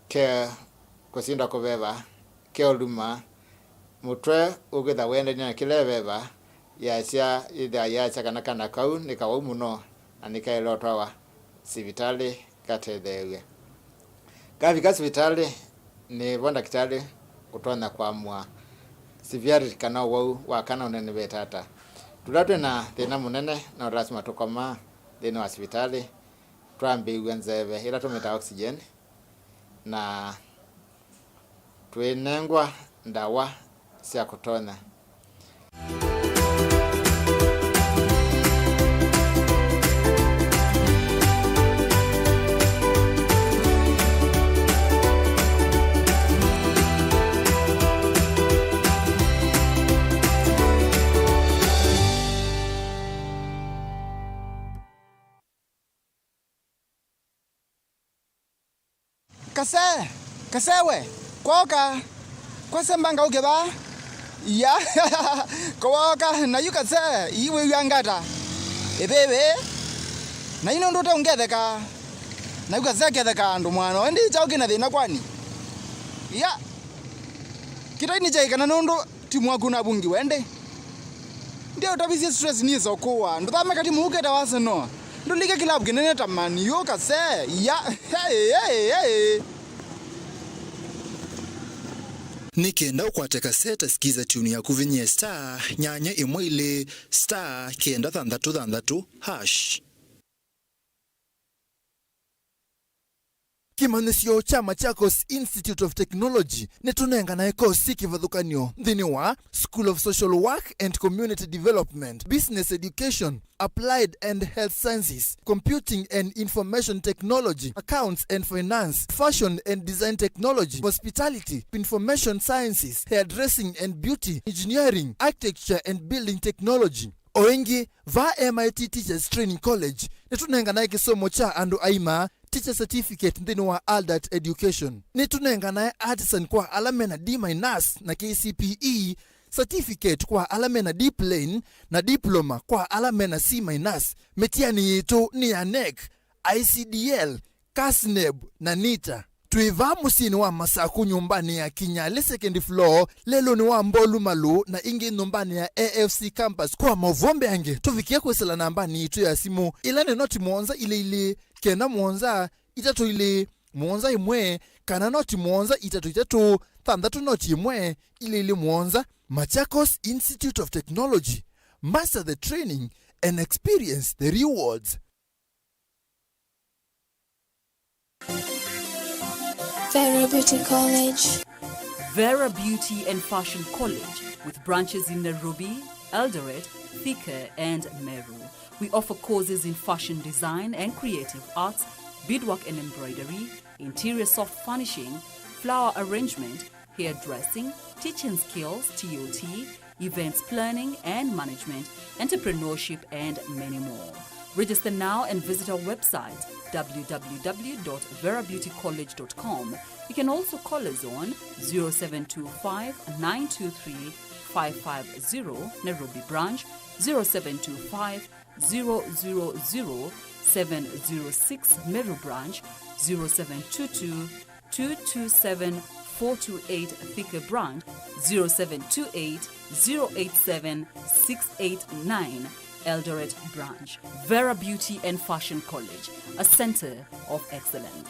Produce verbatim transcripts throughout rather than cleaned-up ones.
Ke kũsinda kũveva, ke ũluma, mũtwe ũkwĩtha wendanie na kĩla ĩveva, yasya, yĩthĩa yasya kana kana kau nĩ kawau mũno na nĩkaĩle ũtwawa sivitalĩ katetheew'e. Kavika sivitalĩ, nĩvo ndakĩtalĩ ũtonya kũamũa severity kana ũwau wa kana ũnene vete ata. Tũla twĩ na thĩna mũnene, no lasima tũkoma nthĩnĩ wa sivitalĩ, twambĩĩw'a nzeve ĩla tũmĩtaa oxygen, na twĩnengwa ndawa sya kũtonya. Kase, kase we, kwoka, kwase mbanga ũke vaa. Ya, kwoka, na yu kase, ii wĩw'a ngata. Ĩvĩvĩ, na yu nũndũ ũte ũngetheka. Na yu kase ketheka andũ mwana, wendi kyaũ kĩna thĩna kwani? Ya, kĩtai nĩ kyai kana nũndũ Timu waku navungiwe ĩndĩ? Ndeũtavisye stress nĩsa ũkũwa. Ndũthame katimu ũũ ketawa Arsenal. Ndũlike kĩlavu kĩnene ta Man U kase. Ya. Hey, hey, hey. Nĩ kenda ũkwate kaseta, sikiza tune yaku, vinyie star nyanya ĩmwe ilĩ star kenda thanthatũ thanthatũ hash. Kĩmanyĩsyo kya Machakos Institute of Technology nĩtũnenganae kosi kĩvathũkany'o nthĩnĩ wa School of Social Work and Community Development, Business Education, Applied and Health Sciences, Computing and Information Technology, Accounts and Finance, Fashion and Design Technology, Hospitality, Information Sciences, Hairdressing and Beauty, Engineering, Architecture and Building Technology. O ĩngĩ, va M I T Teachers Training College, nĩtũnenganae kĩsomo kya andũ aima, Teacher Certificate nthĩnĩ wa Adult Education. Nĩtũnenganae Artisan kwa ala mena D minus na K C P E, Certificate kwa ala mena D plain, na Diploma kwa ala mena C minus. Mĩtiani yitũ nĩ ya nec, I C D L, CASNEB, na NITA. Twĩ vaa mũsyĩnĩ wa Masaku, nyũmbanĩ ya Kinyalĩ second floor, lelũnĩ wa Mbolu Malũ, na ĩngĩ nyũmbanĩ ya A F C campus. Kwa maũvoo mbeange, tũvikĩe kwĩsĩla nambanĩ yitũ ya simũ, ĩla nĩ noti mũonza ilĩ ilĩ, kenda mũonza, itatũ ilĩ, mũonza ĩmwe, kana noti mũonza itatũ itatũ, thanthatũ noti ĩmwe, ilĩ ilĩ mũonza. Machakos Institute of Technology, master the training and experience the rewards. Vera Beauty College. Vera Beauty and Fashion College, with branches in Nairobi, Eldoret, Thika, and Meru. We offer courses in fashion design and creative arts, beadwork and embroidery, interior soft furnishing, flower arrangement, hairdressing, teaching skills, T O T, events planning and management, entrepreneurship, and many more. Register now and visit our website, w w w dot vera beauty college dot com. You can also call us on zero seven two five, nine two three, five five zero, Nairobi branch, zero seven two five, zero zero zero, seven zero six, Meru branch, zero seven two two, two two seven, four two eight, Thika branch, zero seven two eight, zero eight seven, six eight nine, Eldoret branch. Vera Beauty and Fashion College, a center of excellence.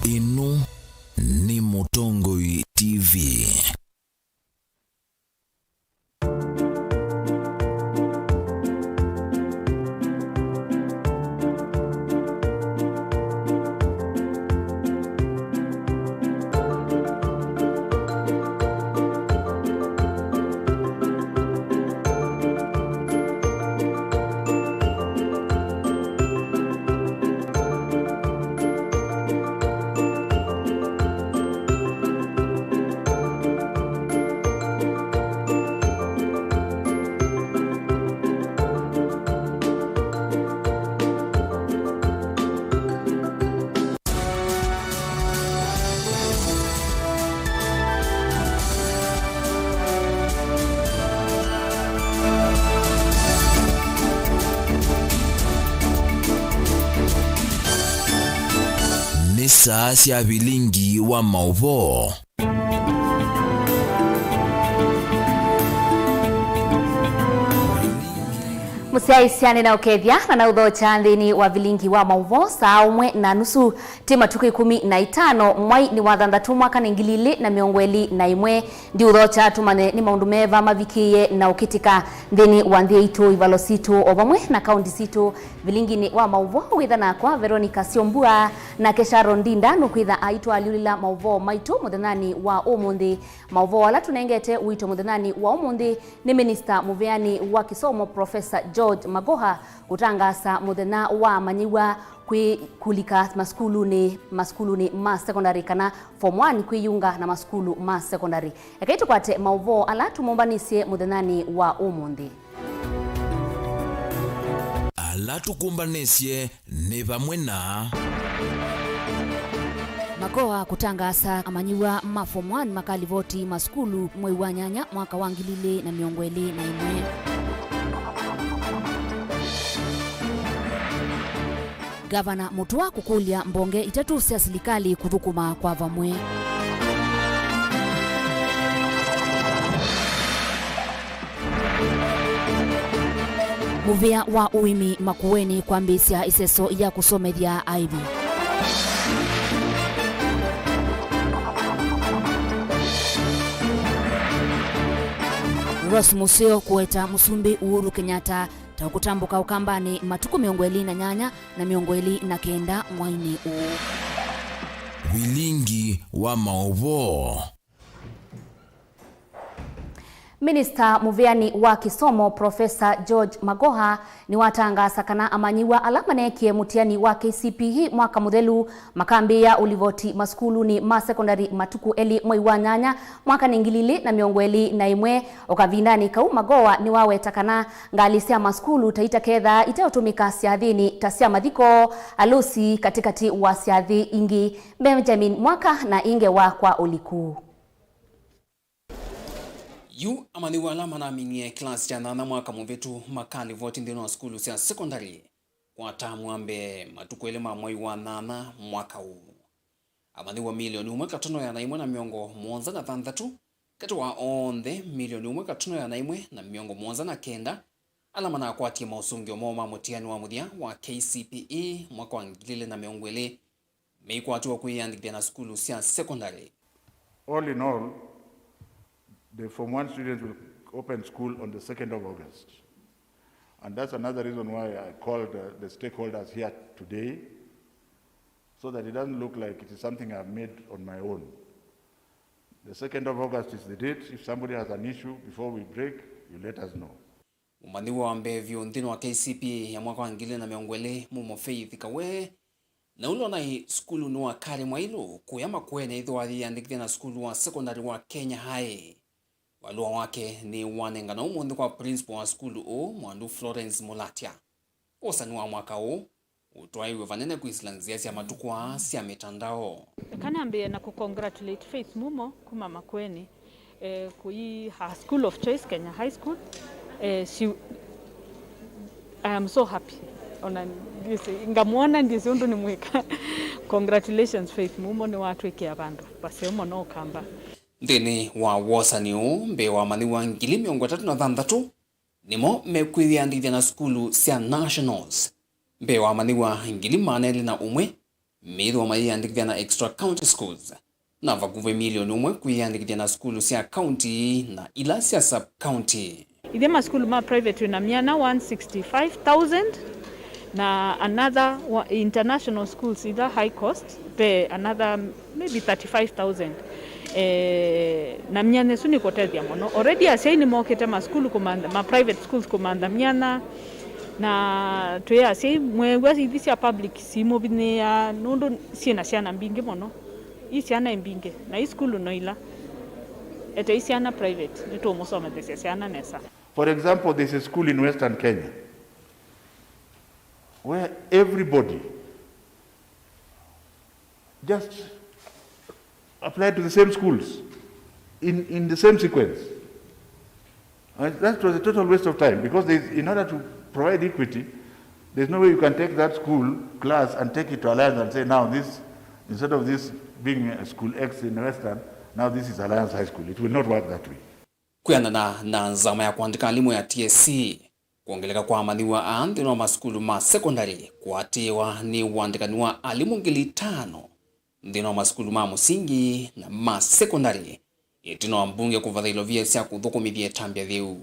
Ĩno nĩ Mũtongoi T Saa sya vilingi wa maũvoo. Mũsyaĩĩsya nĩnaũkethya na naũthokya nthĩnĩ wa vilingi wa maũvoo saa ũmwe na nusu. Ti matukũ ĩkũmi na itano mwai nĩ wa thanthatũ mwaka nĩ ngili ilĩ na mĩongo ĩlĩ na ĩmwe. Ndiũthokya tũmanye nĩ maũndũ meva mavikĩĩe na ũkĩtĩka nthĩnĩ wa nthĩ yaitũ, ivalo sitũ o vamwe na kaũnti sitũ. Vilinginĩ wa maũvoo wĩtha nakwa Veronica Syombua, nake Sharon Ndinda nũkwĩtha aitũalyũlĩla maũvoo maitũ mũthenyanĩ wa ũmũnthĩ. Maũvoo ala tũnengete ũito mũthenyanĩ wa ũmũnthĩ nĩ minista mũveanĩ wa kĩsomo Professor George Magoha kũtangaasa mũthenya wa amanyĩw'a kwĩ kũlika masukulunĩ, masukulunĩ ma secondary kana form one kwĩyunga na masukulu ma secondary. Ekai tũkwate maũvoo ala tũmũmbanĩsye mũthenyanĩ wa ũmũnthĩ. Ala tũkũmbanĩsye nĩ vamwe na Magoha kũtangaasa amanyĩw'a ma form one makalivoti masukulu mwei wa nyanya mwaka wa ngili ilĩ na mĩongo ĩlĩ na ĩmwe. Ngavana Mũtua kũkũlya mbonge itatũ sya silikalĩ kũthũkũma kwa vamwe. Mũvĩa wa ũĩmi Makueni kwambĩĩsya ĩseso ya kũsomethya aĩvi. Rose Mũseo kũweta Mũsumbĩ Uhuru Kenyatta ta ũkũtambũka Ũkambanĩ matukũ mĩongo ĩlĩ na nyanya na mĩongo ĩlĩ na kenda mwainĩ ũũ. Vilingi wa maũvoo. Minista mũveani wa kĩsomo, Professor George Magoha, nĩwatangaasa kana amanyĩw'a ala maneekie mũtiani wa K C P E mwaka mũthelu makambĩĩa ũlivoti masukulunĩ ma sekondari matukũ elĩ mwei wa nyanya mwaka nĩ ngili ilĩ na mĩongo ĩlĩ na ĩmwe. O kavindanĩ kau, Magoha nĩwaweta kana ngalĩ sya masukulu ta itakethaa iteũtũmĩka syathĩnĩ ta sya mathiko, alusi, katĩkatĩ wa syathĩ ingĩ. Benjamin Mwaka na ĩ ngewa kwa ũliku. Yu amanyĩw'a ala manaminie kĩlasi kya nyanya mwaka mũvĩtu makalivoti nthĩnĩ wa sukulu sya sekondalĩ kwa tamu wa mbee matukũ elĩ ma mwei wa nyanya mwaka ũũ. Amanyĩw'a milioni ũmwe katono ĩana ĩmwe na mĩongo mũonza na thanthatũ katĩ wa onthe milioni ũmwe katono ĩana ĩmwe na mĩongo mũonza na kenda ala manakwatie maũsũngĩo moo ma mũtiani wa mũthya wa K C P E mwaka wa ngili ilĩ na mĩongo ĩlĩ meikwatĩwa kwĩyĩandĩkĩthya na sukulu sya sekondalĩ. All in all, the form one students will open school on the second of August. And that's another reason why I called, uh, the stakeholders here today, so that it doesn't look like it is something I've made on my own. The second of August is the date. If somebody has an issue before we break, you let us know. Mũmanyĩw'a wa mbee vyũ nthĩnĩ wa K C P E ya mwaka wa ngili ilĩ na mĩongo ĩlĩ, Mumo Faith Kawee, na ũla ũnaĩ sukulunĩ wa Karen Mwailu kũya Makueni, ĩthĩwa ayĩyandĩkĩthya na sukulu wa sekondalĩ wa Kenya High. Valũa wake nĩwanengana ũmũnthĩ kwa principal wa sukulu ũũ, Mwandu Florence Mulatya. Wosani wa mwaka ũũ ũtwaĩwe vanene kwĩsĩla nzĩa sya matukũ aa sya mĩtandao. Eka nambĩĩe na kũcongratulate Faith Mumo kuma Makueni, eh, kũi her school of choice, Kenya High School. Eh, she, I am so happy. Ona ndĩsĩ, ngamwona ndĩsĩ ũndũ nĩmwĩka. Congratulations Faith Mumo, nĩwatwĩkĩa vandũ vaseo mũno Ũkamba. Nthĩnĩ wa wosani ũũ, mbee wa amanyĩw'a ngili mĩongo ĩtatũ na thanthatũ nĩmo mekwĩyĩandĩkĩthya na sukulu sya Nationals, mbee wa amanyĩw'a ngili maana elĩ na ũmwe meĩthĩwa mayĩandĩkĩthya na extra county schools, na vakuvĩ milioni ũmwe kwĩyĩandĩkĩthya na sukulu sya county na ila sya sub county. Ithyĩ masukulu ma private twĩ na myana one sixty-five thousand, na another wa-, international schools ila high cost, ve another maybe thirty-five thousand. Eh, na myanya ĩsu nĩkũtethya mũno. Already asyai nĩmokĩte masukulu kũmantha, ma private schools kũmantha myanya, na twĩ asyai, mweew'a ithi sya public simũvinyĩĩa nũndũ syĩ na syana mbingĩ mũno. Ii syana ĩ mbingĩ, na ii sukulu no ila. Etei syana private, nĩtũũmũsomethesya syana nesa. For example, there's a school in Western Kenya where everybody just applied to the same schools in, in the same sequence. And that was a total waste of time, because there's, in order to provide equity, there's no way you can take that school class and take it to Alliance and say, "Now this, Instead of this being a school X in Western, now this is Alliance High School. It will not work that way. Kwĩanana na nzama ya kũandĩka alimũ ya T S C, kwongeleka kwa amanyĩw'a aa nthĩnĩ wa masukulu ma sekondalĩ kũatĩĩwa nĩ ũandĩkani wa alimũ ngili itano nthĩnĩ wa masukulu ma mũsingi na ma sekondalĩ, ĩtina wa mbunge kũvatha ilovia sya kũthũkũmĩthya ĩtambya yĩu.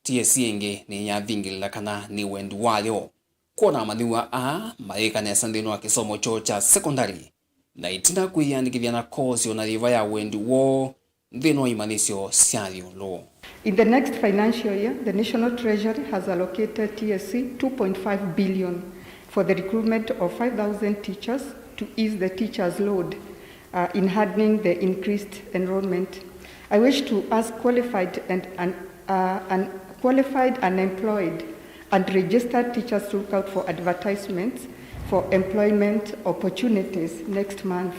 T S C ĩngĩ nĩyavingĩlĩla kana nĩ wendi wayo kwona amanyĩw'a aa mayĩka nesa nthĩnĩ wa kĩsomo kyoo kya sekondalĩ, na ĩtina kwĩyĩandĩkĩthya na koosi o na yĩva ya wendi woo nthĩnĩ wa imanyĩsyo sya ĩũlũ. In the next financial year, the National Treasury has allocated T S C two point five billion for the recruitment of five thousand teachers to ease the teachers' load, uh, in handling the increased enrollment. I wish to ask qualified and un-, uh, un-, qualified unemployed and registered teachers to look out for advertisements for employment opportunities next month.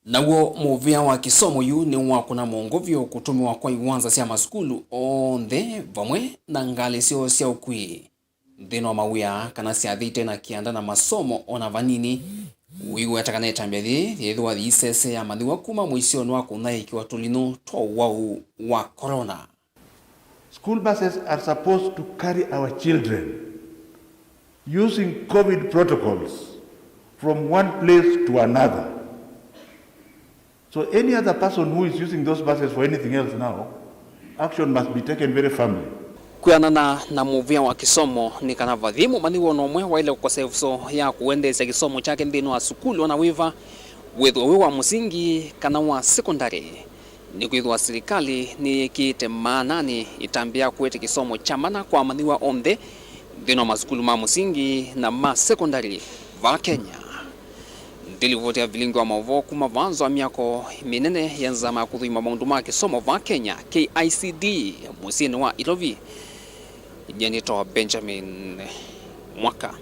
Naw'o mũvĩa wa kĩsomo yu nĩ wa kũna mũongo vyũ kũtũmĩwa kwa iwanza sya masukulu onthe vamwe na ngalĩ syoo sya ũkui nthĩnĩ wa mawĩa kana syathĩte na kĩanda na masomo o na vanini. Ũiweta kana ĩtambya yĩĩ yĩthĩwa yĩisesea amanyĩw'a kuma mũisyonĩ wa kũnyaĩĩkĩwa tũlinũ twa ũwau wa corona. School buses are supposed to carry our children using COVID protocols from one place to another. So any other person who is using those buses for anything else now, action must be taken very firmly. Kwĩanana na mũvĩa wa kĩsomo, nĩ kana vathi mũmanyĩw'a o na ũmwe waĩle kũkosa ĩvuso ya kũendeesya kĩsomo kyake nthĩnĩ wa sukulu o na wĩva, wĩthĩwe wĩ wa mũsingi kana wa sekondalĩ. Nĩkwĩthĩwa silikalĩ nĩyĩkĩĩte maananĩ ĩtambya ya kũete kĩsomo kya mana kwa amanyĩw'a onthe nthĩnĩ wa masukulu ma mũsingi na ma sekondalĩ vaa Kenya. Nĩ livoti ya vilingi wa maũvoo kuma vaa nza wa myako mĩnene ya nzama ya kũthũima maũndũ ma kĩsomo vaa Kenya, K I C D, mũsyĩnĩ wa Ilovi. Nyie nĩtawa Benjamin Mwaka.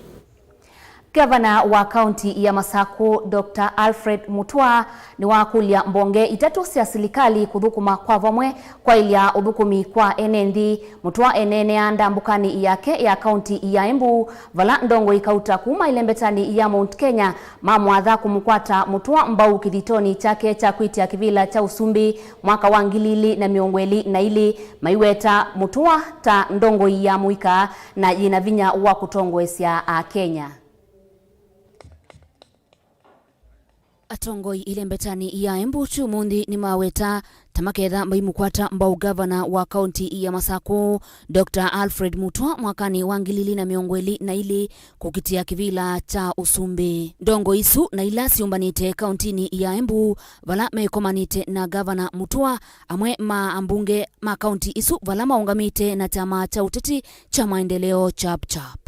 Gavana wa kaunti ya Masakũ, Doctor Alfred Mutua, nĩwakũlya mbonge itatũ sya silikalĩ kũthũkũma kwa vamwe kwaĩlya ũthũkũmi kwa ene nthĩ. Mutua eneenea ndambũkanĩ yake ya kaunti ya Embu, vala ndongoi kauta kuma ĩlembetanĩ ya Mount Kenya mamwatha kũmũkwata Mutua mbau kĩthitonĩ kyake kya kwĩtya kĩvĩla kya ũsumbĩ mwaka wa ngili ilĩ na mĩongo ĩlĩ na ilĩ, maiweta Mutua ta ndongoi ya mũika na yĩna vinya wa kũtongoesya Akenya. Atongoi ĩlembetanĩ ya Embu kyu ũmũnthĩ nĩmaweta ta maketha maimũkwata mbau gavana wa kaunti ya Masakũ, Doctor Alfred Mutua, mwakanĩ wa ngili ilĩ na mĩongo ĩlĩ na ilĩ kũkitĩa kĩvĩla kya ũsumbĩ. Ndongoi isu na ila syũmbanĩte kauntinĩ ya Embu, vala mekomanĩte na gavana Mutua, amwe ma ambunge ma kaunti isu vala maũngamĩte na kyama kya ũteti kya Maendeleo Chap Chap.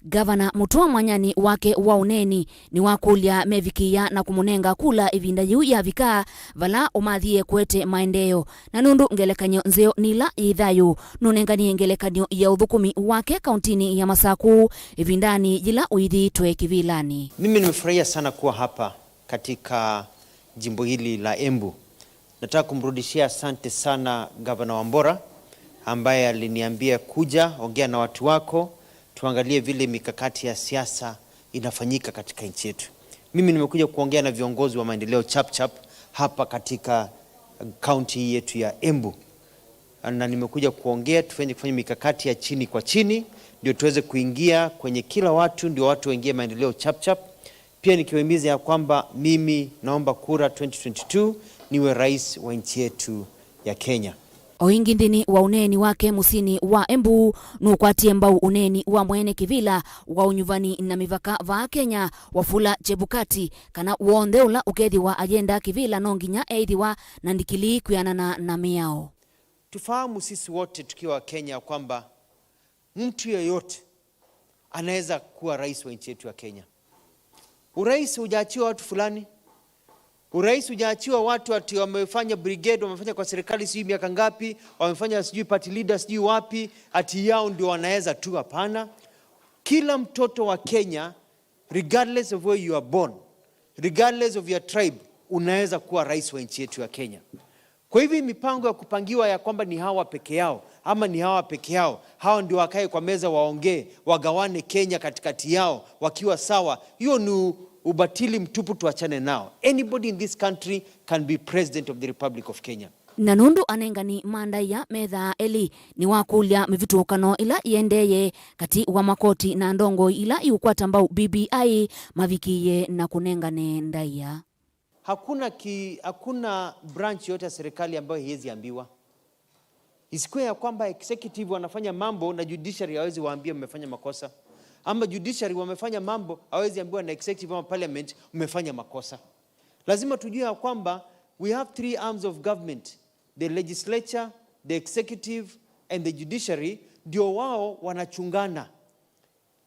Gavana Mutua mwanyanĩ wake wa ũneeni nĩwakũlya mevikĩĩa na kũmũnenga kula ĩvinda yĩu yavika, vala ũmathie kũete maendeeo. Na nũndũ ngelekany'o nzeo nĩ ĩla yĩ thayũ, nũnenganie ngelekany'o ya ũthũkũmi wake kauntinĩ ya Masakũ ĩvindanĩ yĩla ũithĩĩtwe kĩvĩlanĩ. Mimi nimefurahia sana kuwa hapa katika jimbo hili la Embu. Nataka kumrudishia asante sana Gavana Wambora, ambaye aliniambia, "Kuja, ongea na watu wako, tuangalie vile mikakati ya siasa inafanyika katika nchi yetu." Mimi nimekuja kuongea na viongozi wa Maendeleo Chap Chap hapa katika kaunti hii yetu ya Embu. Na nimekuja kuongea, tufanye, kufanya mikakati ya chini kwa chini, ndio tuweze kuingia kwenye kila watu, ndio watu waingie Maendeleo Chap Chap. Pia nikiwahimiza ya kwamba mimi naomba kura twenty twenty-two niwe rais wa nchi yetu ya Kenya. O ĩngĩ nthĩnĩ wa ũneeni wake mũsyĩnĩ wa Embu, nũkwatie mbau ũneeni wa mwene kĩvĩla wa ũnyuvani na mĩvaka vaa Kenya, Wafula Chebukati, kana w'onthe ũla ũkethĩwa ayenda kĩvĩla no nginya eĩthĩwa na ndikilii kwĩanana na mĩao. Tufahamu sisi wote tukiwa Kenya kwamba mtu yeyote anaweza kuwa rais wa nchi yetu ya Kenya. Urais hujaachiwa watu fulani. Urais hujaachiwa watu ati wamefanya brigade, wamefanya kwa serikali sijui miaka ngapi, wamefanya sijui party leader sijui wapi, ati yao ndio wanaweza tu. Hapana. Kila mtoto wa Kenya, regardless of where you are born, regardless of your tribe, unaweza kuwa rais wa nchi yetu ya Kenya. Kwa hivyo, hii mipango ya kupangiwa ya kwamba ni hawa peke yao ama ni hawa peke yao, hawa ndio wakae kwa meza waongee, wagawane Kenya katikati yao wakiwa sawa, hiyo ni ubatili mtupu, tuachane nao. Anybody in this country can be president of the Republic of Kenya. Na nũndũ anengani ma ndaĩa methaa elĩ, nĩwakũlya mĩvĩtũkano ĩla ĩendeeye katĩ wa makoti na ndongoi ila iũkwata mbau B B I mavikĩĩe na kũnengane ndaĩa. Hakuna ki-, hakuna branch yote ya serikali ambayo haiwezi ambiwa. Isikuwe ya kwamba executive wanafanya mambo na judiciary hawezi waambia mmefanya makosa. Ama judiciary wamefanya mambo, hawezi ambiwa na executive ama parliament, mmefanya makosa. Lazima tujue ya kwamba we have three arms of government, the legislature, the executive, and the judiciary, ndio wao wanachungana.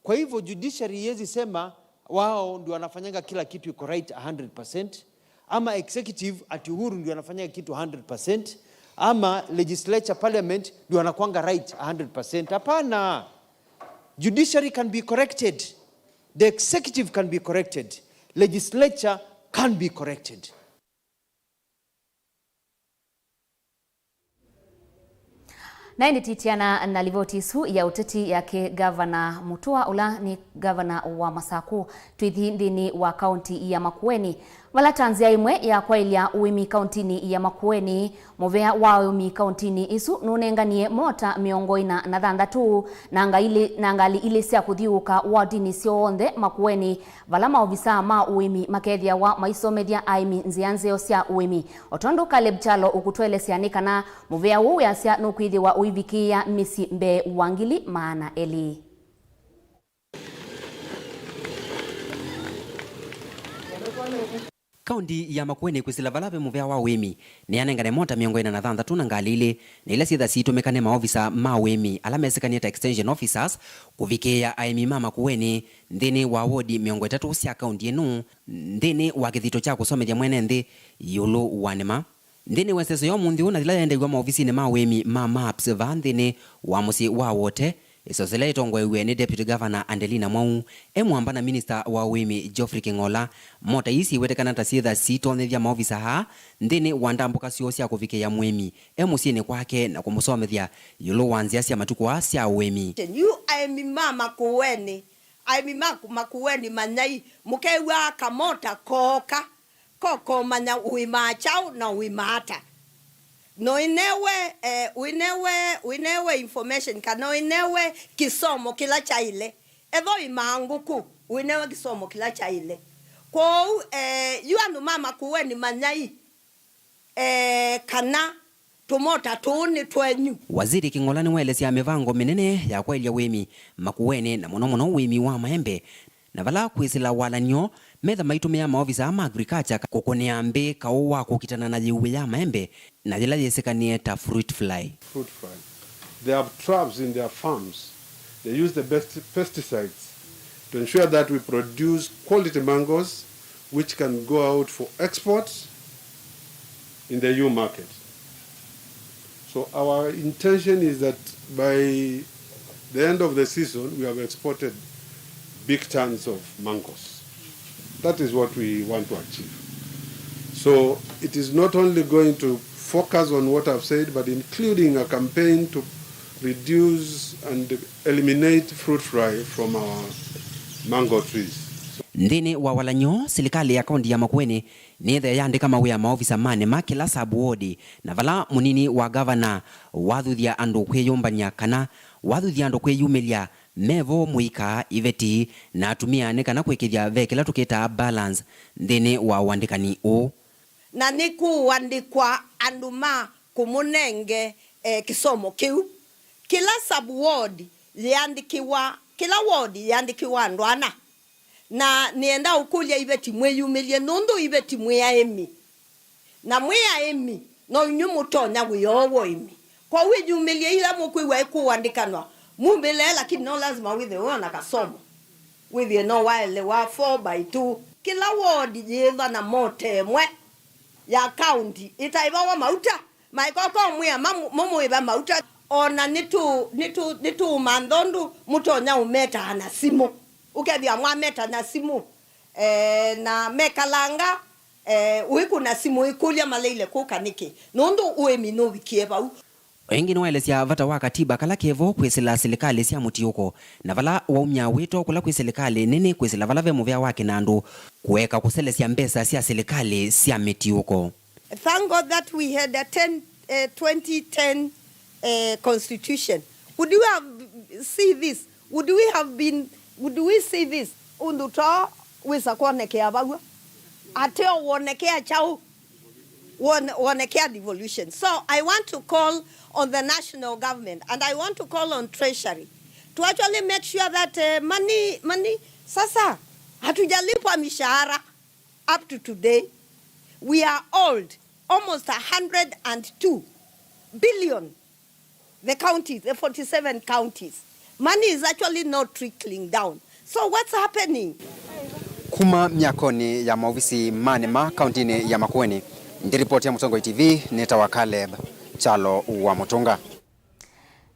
Kwa hivyo, judiciary iwezi sema wao ndio wanafanyanga kila kitu iko right a hundred percent, ama executive ati Uhuru ndio anafanyanga kitu a hundred percent, ama legislature, parliament ndio wanakuanga right a hundred percent. Hapana. Judiciary can be corrected. The executive can be corrected. Legislature can be corrected. Na ĩndĩ titiana na livoti isu ya ũteti yake Gavana Mutua, ũla nĩ gavana wa Masaku, twĩthi nthĩnĩ wa kaunti ya Makueni, vala ta nzĩa ĩmwe ya kwaĩlya ũĩmi kauntinĩ ya Makueni, mũvea wa ũĩmi kauntinĩ ĩsu nũnenganie mota mĩongo ĩna na thanthatũ na ngai ilĩ, na ngalĩ ilĩ sya kũthiũũka wodinĩ syonthe Makueni, vala maovisaa ma ũĩmi makethĩawa maisomethya aĩmi nzĩa nzeo sya ũĩmi. O tondũ Caleb Kyalo ũkũtũelesya nĩ kana mũvea ũũ wĩasya nũkwĩthĩwa ũivikĩĩa mĩsyĩ mbee wa ngili maana elĩ. Kaunti ya Makueni kwĩsĩla vala ve mũvea wa ũĩmi, nĩyanengane mota mĩongo ĩna na thanthatũ na ngalĩ ilĩ, na ila syĩtha siitũmĩka nĩ maovisa ma ũĩmi ala mesĩkanie ta extension officers, kũvikĩĩa aĩmi ma Makueni nthĩnĩ wa wodi mĩongo ĩtatũ sya kaunti ĩno, nthĩnĩ wa kĩthito kya kũsomethya mwene nthĩ ĩũlũ wa nĩma. Nthĩnĩ wa ĩseso ya ũmũnthĩ ũũ na yĩla yaendeew'a maovisinĩ ma ũĩmi ma MAPS vaa nthĩnĩ wa mũsyĩ wa Wote, ĩseso yĩla yĩtongoew'e nĩ Deputy Governor Andelina Mwau, e mwamba na Minista wa Ũĩmi Geoffrey Kĩng'ola, mota ii syĩwetekana ta syĩtha siitonyethya maovisa aa nthĩnĩ wa ndambũka syoo sya kũvikĩĩa mũĩmi e mũsyĩnĩ kwake na kũmũsomethya ĩũlũ wa nzĩa sya matukũ aa sya ũĩmi. Yu aĩmi ma Makueni, aĩmi ma Makueni manyai, mũkew'aa kamota kooka, ko kũmanya ũĩmaa kyaũ na ũĩmaa ata. No ũinewe, eh, ũinewe, ũinewe information kana ũinewe kĩsomo kĩla kyaĩle. Etho ũĩmaa ngũkũ, ũinewe kĩsomo kĩla kyaĩle. Kwoou, eh, yu andũ ma Makueni manyai, eh, kana tũmota tũũ nĩ twenyu. Waziri Kĩng'ola nĩwaelesya mĩvango mĩnene ya kwaĩlya ũĩmi Makueni, na mũno mũno ũĩmi wa maembe, na vala kwĩsĩla walany'o metha maitũmĩa maovisa ma agriculture kũkũnĩa mbĩ kaũ wa kũkitana na yĩuwĩ ya maembe na yĩla yĩsĩkanĩe ta fruit fly. Fruit fly. They have traps in their farms. They use the best pesticides to ensure that we produce quality mangoes which can go out for export in the E U market. So our intention is that by the end of the season, we have exported big tons of mangoes. That is what we want to achieve. So it is not only going to focus on what I've said, but including a campaign to reduce and eliminate fruit fly from our mango trees. Nthĩnĩ wa walany'o, silikalĩ ya kaunti ya Makueni nĩyĩthĩe yaandĩka mawĩa maovisa ma nĩma kĩla sub-ward, na vala mũnini wa gavana wathuthya andũ kwĩyũmbany'a kana wathuthya andũ kwĩyumĩlya, me vo mũika, iveti, na atumĩa nĩ kana kwĩkĩthya ve kĩla tũkĩtaa balance nthĩnĩ wa ũandĩkani ũũ. Na nĩkũũandĩkwa andũ ma kũmũnenge, eh, kĩsomo kĩu. Kĩla sub-ward yĩandĩkĩwa, kĩla ward yĩandĩkĩwa andũ ana. Na nĩenda ũkũlya iveti mwĩyumĩlye, nũndũ iveti mwĩ aĩmi. Na mwĩ aĩmi, no inyw'ĩ mũtonya wĩa ũũ wa ũĩmi. Kwoou ĩyumĩlye ila mũkwĩw'a ĩkũandĩkanwa, mumĩle, lakini no lazima wĩthĩwe wĩ na kasomo. Wĩthĩe no waelewa four by two. Kĩla ward yĩĩva na mota ĩmwe ya kaunti ĩtaĩvawa mauta. Maĩkoka ũmwĩa mamu-, mũmũĩva mauta. O na nĩtũ-, nĩtũ-, nĩtũũmantha ũndũ mũtonya ũmetaa na simũ. Ũkethĩa mwameta na simũ, eh, na mekalanga, Eh, ũikũna simũ ũikũlya maleile kũka nĩkĩ? Nũndũ ũĩmi nũvikie vau. O ĩngĩ nĩwaelesya vata wa katiba kala kevo kwĩsĩla silikalĩ sya mũtiũko, na vala waumya wĩto kũla kwĩ silikalĩ nene kwĩsĩla vala ve mũvea wa kĩnandũ kũeka kũselesya mbesa sya silikalĩ sya mĩtiũko. Thank God that we had a ten, eh, twenty ten, eh, constitution. Would you have see this? Would we have been, would we see this? Ũndũ to wĩsa kwonekea vaw'a. Ateo wonekea kyaũ? Won-, wonekea devolution. So I want to call on the national government and I want to call on treasury to actually make sure that, eh, money, money, sasa hatujalipwa mishahara. Up to today, we are owed almost a hundred and two billion. The counties, the forty-seven counties. Money is actually not trickling down. So what's happening? Kuma myakonĩ ya maovisi ma NEMA kauntinĩ ya Makueni, ndiripoti ya Mũtongoi T V nĩtawa Caleb Kyalo wa Mũtũnga.